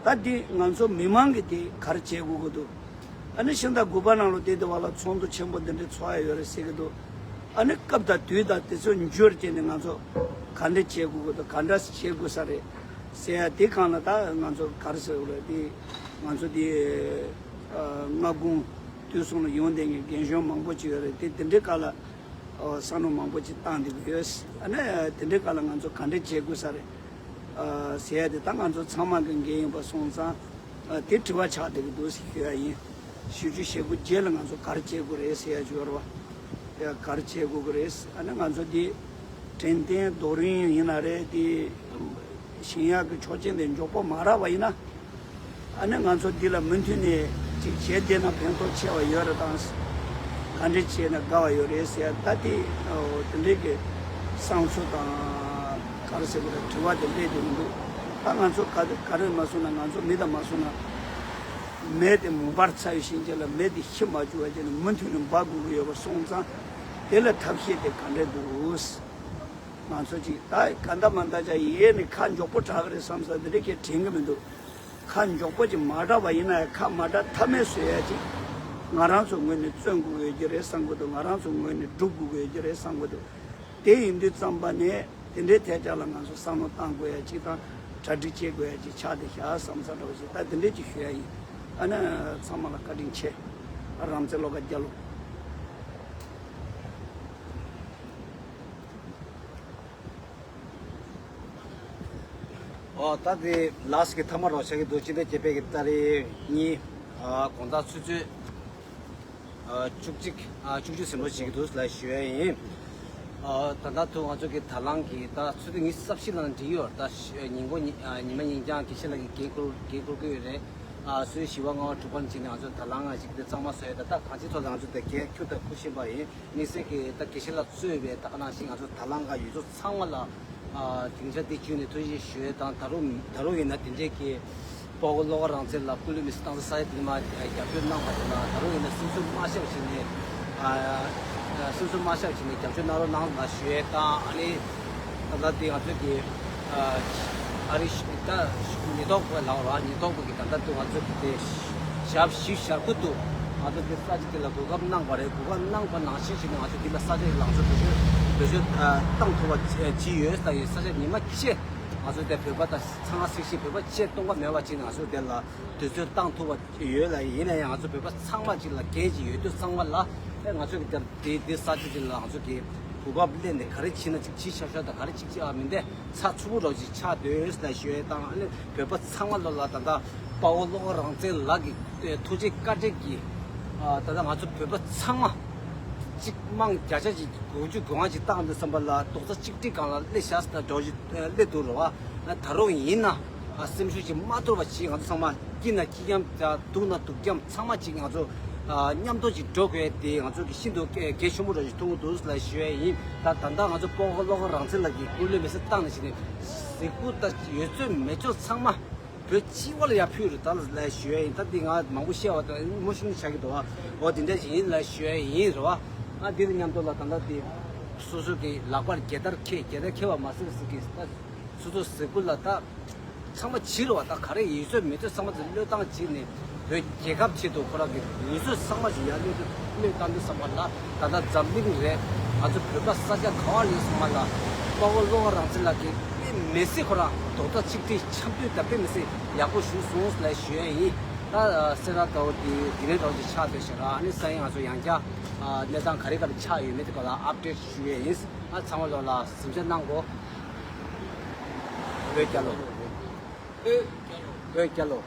ད་འདི་ང་ཚོ་མི་མང་གི་དེ་ག་རེ་བྱེད་དགོས་ཀྱི་འདུག་ཨ་ནི་ཕྱི་ཟླ་དགུ་པ་ནང་ལོ་དེ་དེ་བ་ལ་ཚོགས་འདུ་ཆེན་པོ་འདི་འདྲའི་ཚོགས་ཡ་ཡོད་རེད་ཟེར་གྱི་འདུག་ཨ་ནི་སྐབས་དང་དུས་དང་དེ་ཚོ་འགྱུར་བྱས་ནས་ང་ཚོ་ག་འདྲ་བྱེད་དགོས་ཀྱི་འདུག་ག་འདྲ་བྱེད་དགོས་ས་རེད་ཟེར་ཡ་དེ་སྒང་ལ་ད་ང་ཚོ་ག་རེ་ཟེར་དགོས་རེད། དེ་ང་ཚོ་དེ་ཨ་སྔ་དགོང་ དུས་གསུམ་ལ་ཡོང་བསྡད་མཁན་རྒན་གཞོན་མང་པོ་ཅིག་ཡོད་རེད། དེ་དེ་འདྲའི་སྐབས་ལ་ཨོ་བསམ་བློ་མང་པོ་ཅིག་བཏང་བསྡད་ཀྱི་ཡོད། ཨ་ནི་དེ་འདྲའི་སྐབས་ལ་ང་ཚོ་ག་འདྲ་བྱེད་དགོས་ས་རེད། ཨ་ཟེར་ཡ་དེ་ད་ང་ཚོ་ཚང་མ་གི་འགན་ཡིན་པ་སོང་ཙང་། ཨ་དེ་དྲི་བ་ཆགས་བསྡད་ཀྱི་འདུག་ཟེར་ཞུ་ཡ་ཡིན། བཞི་བཅུ་ཞེ་དགུ་རྗེས་ལ་ང་ཚོ་ག་རེ་བྱེད་དགོས་རེད་ཟེར་ཡ་ཅིག་ཡོད་རེད་བ། ཡ་ག་རེ་བྱེད་དགོས་ཀྱི་རེད། ཨ་ནི་ང་ཚོ་འདི་དྲན་རྟེན་རྡོ་རིང་ཡིན་ན་རེད། དེ་བཞེངས་ཡག་གི་ཆོག་མཆན་དེ་མགྱོགས་པོ་མ་རག་པ་ཡིན་ན། ཨ་ནི་ང་ཚོ་འདི་ལ་མུ་མཐུད་ནས་ཅིག་བྱས་བསྡད་ན་ཕན་ཐོགས་ཆེ་བ་ཡོད་རེད་དང་། ག་འདྲ་བྱས་ན་དགའ་བ་ཡོད་རེད་ཟེར་ཡ་ད་དེ་དེ་འདྲའི་གི་བསམ་ཚུལ་དང་ག་རེ་ཟེར་དགོས་རེད། དྲི་བ་དེ་སླེབས་བསྡད་མི་འདུག་ད་ང་ཚོ་ག་ག་རེ་མ་སོང་ན་ང་ཚོ་མི་དང་མ་སོང་ན། མེ་དེ་མུན་པར་ཚ་བའི་ཤིང་ཆེན་ལ་མེ་དེ་ཤི་མ་བཅུག་པ་བྱས་ནས་མུ་མཐུད་ནས་འབར་དགོས་ཀྱི་ཡོད་པ་སོང་ཙང་། དེ་ལ་ཐབས་ཤེས་དེ་ག་འདྲ་འདུག་ང་ཚོ་ཅིག་ད་ག་འདྲ་མ་འདྲ་ཅག་ཡས་ནས་ཁ་མགྱོགས་པོ་གྲག་གི་རེད་བསམ་ས་འདི་འདྲ་ཁྱེད་དྲན་གི་མི་འདུག་ཁ་མགྱོགས་པོ་ཅིག་མ་གྲག་པ་ཡིན་ན་ཡང་ཁ་མ་གྲག་ཐབས་མེད་བཟོ་ཡ་ཅིག་ང་རང་ཚོ་ངོས་ནས་བརྩོན་དགོས་ཀྱི་ཡོད་ཀྱི་རེད་བསམ་གི་འདུག་ང་རང་ཚོ་ངོས་ནས་སྒྲུབ་དགོས་ཀྱི་ཡོད་ཀྱི་རེད་བསམ་གི་འདུག་དེ་ཡིན་དུས་ཙམ་པ་ནས་དེ་འདྲའི་ཐད་ཀར་ལ་ང་ཚོ་བསམ་བློ་བཏང་དགོས་ཡ་ཅིག་དང་གྲ་སྒྲིག་བྱེད་དགོས་ཡ་ཅིག་ཆགས་བསྡད་ཤག་བསམ་ས་འདྲ་བོ་ཞིག་ད་དེ་འདྲས་ཅིག་ཞུ་ཡ་ཡིན། ཨ་ནི་ཚང་མ་ལ་བཀའ་དྲིན་ཆེ། རང་བཙན་བློ་དགའ་རྒྱལ་ལོ། ཨོ་ད་དེ་ལགས་ཀྱི་ཐ་མ་རོགས་བྱ་གི་འདུག་སྤྱི་ཟླ་བརྒྱད་པའི་གི་ཏ་རིག་གཉིས། ཨ་དགོང་དག་ཆུ་ཚོད་ཨ་བཅུ་གཅིག་ཨ་བཅུ་གཅིག་ཟིན་འགྲོ་བྱེད་ཀྱི་འདུག་ལ་ཞུ་ཡ་ཡིན། ཨ་ད་ལྟ་ཐུག་ང་ཚོ་གི་ད་ལང་གི་ད་ཆུ་ཚོད་ཉི་ཤུ་རྩ་བཞི་ལ་འགྲིག་ཡོད། ད་ཉིན་གུང་ཉི་ཨ་ཉི་མ་ཉིན་རྐྱང་དགེ་བཤེས་ལགས་ཀྱི་འགན་འཁུར་འགན་འཁུར་གི་ཡོད་རེད། ཨ་སོའི་བཞི་པ་ལྔ་པ་དྲུག་པ་ནས་བྱས་ནས་ང་ཚོ་ད་ལང་ང་ཞིག་དེ་གཙང་མ་བཟོ་ཡ་ད་ད་གང་ཅི་ཐོག་ལ་ང་ཚོ་དེ་གས་ཁྱུ་ད་ཁུ་ཤེས་པ་ཡིན། དམིགས་བསལ་གྱི་ད་དགེ་བཤེས་ལགས་གཙོས་པའི་ད་ག་ནང་བཞིན་ང་ཚོ་ད་ལང་ག་ཡོད་ཚོ་ཚང་མ་ལ་ཨ་སྡིངས་ཆ་འདི་བརྒྱུད་ནས་ཐུགས་རྗེ་ཆེ་ཞུ་ཡས་དང་། ད་རུང་ད་རུང་ཡིན་ན་དེ་འདྲས་ཀྱི་སྤོ་བོ་བློ་དགའ་རང་བཙན་ལ་སྐུ་ལུས་མེ་སྲེག་བཏང་ས་ས་ཡ་དེ་མ་རྒྱབ་སྐྱོར་གནང་བ་དེ་ལ། ད་རུང་ཡིན་ན་སེམས་གསོ་མ་བཞག་བྱས་ནས་ཨ་སེམས་གསོ་མ་བཞག་བྱས་ནས་རྒྱབ་སྐྱོར་གནང་རོགས་གནང་ལ་ཞུ་ཡས་དང་། ཨ་ནི་ད་ལྟ་དེ་ང་ཚོ་གི་ཨ་རི་ད་ཉེན་རྟོག་པ་ལའོ་ར་ཉེན་རྟོག་པ་གི་ད་ལྟ་དུ་ང་ཚོ་གི་དེ་ཞག་བཞི་ཞག་དགུ་དུ་ང་ཚོ་དེ་ས་ཆ་དེ་ལ་གོ་སྐབས་གནང་བ་རེད། གོ་སྐབས་གནང་བ་ནང་བཞིན་བྱས་ནས་ང་ཚོ་དེ་ལ་ས་ཆ་ལ་ང་ཚོ་བེད་སྤྱོད་བེད་སྤྱོད་བཏང་ཐུབ་པ་བྱས་ཡོད། ས་ཡི་ས་ཆ་ཉི་མ་ཕྱེད་ང་ཚོ་དེ་བོད་པ་དང་ཚང་མ་སྲིད་ཞི་བོད་པ་ཕྱེད་སྟོང་པ་མེད་པ་བྱས་ནས་ང་ཚོ་དེ་ལ་དུས་ཚོད་བཏང་ཐུབ་པ་ཡོད་ལ། ཡིན་ན་ཡང་ང་ཚོ་བོད་པ་ཚང་མ་གཅིག་ལ་འགན་ཅིག་ཡོད་དུས་ཚང་མ་ལ་ཨེ་ང་ཚོ་གི་དེ་དེ་ས་ཆ་དེ་ལ་ང་ཚོ་གི་གོ་སྐབས་ལེན་ནས་ག་རེ་བྱེད་ན་ཅིག་བྱེད་ཤག་ཤག་དང་ག་རེ་ཅིག་བྱེད་ཨ་མིན་ཏེ་ཚགས་ཚུད་པོ་རོགས་ཅིག་ཆགས་སྡོད་ལ་ཞུ་ཡས་དང་། ཨ་ནི་བོད་པ་ཚང་མ་ལོ་ལ་ད་ལྟ་དཔའ་བོ་བློ་དགའ་རང་བཙན་ལགས་ཀྱི་ཐུགས་རྗེ་བཀའ་དྲིན་གྱིས་ཨ་ད་ལྟ་ང་ཚོ་བོད་པ་ཚང་མ་གཅིག་དམངས་བརྒྱ་ཆ་ཅིག་དགུ་བཅུ་གོ་ལྔ་ཅིག་བཏང་འདུག་བསམ་པ་ལ་རྡོག་རྩ་གཅིག་སྒྲིལ་སྒང་ལ་སླེབས་ཤག་ཟེར་ན་འགྲོ་ཅིག་སླེབས་འདུག་རེད་བ། ད་རུང་ཡིན་ན་ཨ་སེམས་ཤུགས་ཅིག་མ་དོར་བ་ཅིག་ང་ཚོ་ཚང་མ་སྐྱིད་ན་སྐྱིད་རྐྱང་དང་སྡུག་ན་སྡུག་རྐྱང་ཚང་མ་ཅིག་ང་ཚོ་ཨ་མཉམ་དུ་ཅིག་འགྲོ་དགོས་དེ་ང་ཚོ་གི་ཤིན་ཏུ་གལ་གལ་ཆེན་པོ་འདྲ་ཞིག་མཐོང་གི་འདུག་ལ་ཞུ་ཡས་ཡིན། ད་ད་ལྟ་ང་ཚོ་སྤོ་བོ་བློ་དགའ་རང་བཙན་ལགས་ཀྱི་སྐུ་ལུས་མེ་སྲེག་བཏང་ནས་བྱས་ནས་གཟིགས་སྐུ་ད་ཡོད་ཚོད་མེད་ཚོད་ཚང་མ་བོད་སྤྱི་བ་ལ་ཡར་ཕུལ་རེད་ད་ལ་ཞུ་ཡས་ཡིན། ད་འདི་ང་མང་པོ་བཤད་པ་དང་མུ་ཤུམ་ཆགས་ཀྱི་འདུག་བ། འོ་དེ་འདྲ་ཞིག་ཡིན་ལ་ཞུ་ཡས་ཡིན་རེད་བ། ང་འདི་དང་མཉམ་དུ་ལ་ད་ལྟ་དེ་སོ་སོ་གི་ལག་པར་རྒྱལ་དར་འཁྱེར་རྒྱལ་དར་འཁྱེར་བ་མ་ཟད་ཟེར་གི་ད་སོ་སོ་གཟིགས་སྐུ་ལ་ད། ཚང་མ་བྱེད་རོགས། ད་ག་རེ་ཡོད་ཚོད་མེད་ཚོད་ཚང་མ་ཚོ་བློས་བཏང་བྱས་ནས་བོད་རྒྱལ་ཁབ་ཆེད་དུ་ཁོ་རང་གི་ཡོད་ཚོད་ཚང་མ་ཞིག་ཡར་བློས་བཏང་བློས་བཏང་དུས་ཙམ་པ་ལ་ད་ལྟ་འཛམ་གླིང་རེད། ང་ཚོ་བོད་པ་ས་ཆ་ག་བ་ལ་ཡོད་ཚང་མ་ལ་དཔའ་བོ་བློ་དགའ་རང་བཙན་ལགས་ཀྱིས་དཔེ་མི་སྲིད་ཁོ་རང་རྡོག་རྩ་གཅིག་སྒྲིལ་འཆམ་མཐུན་དང་དཔེ་མི་སྲིད་ཡག་པོ་ཞུས་སོང་ལ་ཞུ་ཡས་ཡིན། ད་སེ་ར་ད་བོ་དེ་དེ་རིང་ད་བོ་དེ་ཆགས་བསྡད་ཤག་ར། ཨ་ནི་སང་ཉིན་ང་ཚོ་ཡང་བསྐྱར་གནས་སྟངས་ག་རེ་ག་རེ་ཆགས་ཡོད་མེད་དེ་ག་ལ་ཨབ་ཌེཊ་ཞུ་ཡས་ཡིན། ཨ་ཚང་མ་ལོ་ལ་གཟིམ་འཇག་གནང་གོ། བོད་རྒྱལ་ལོ། བོད་རྒྱལ་ལོ།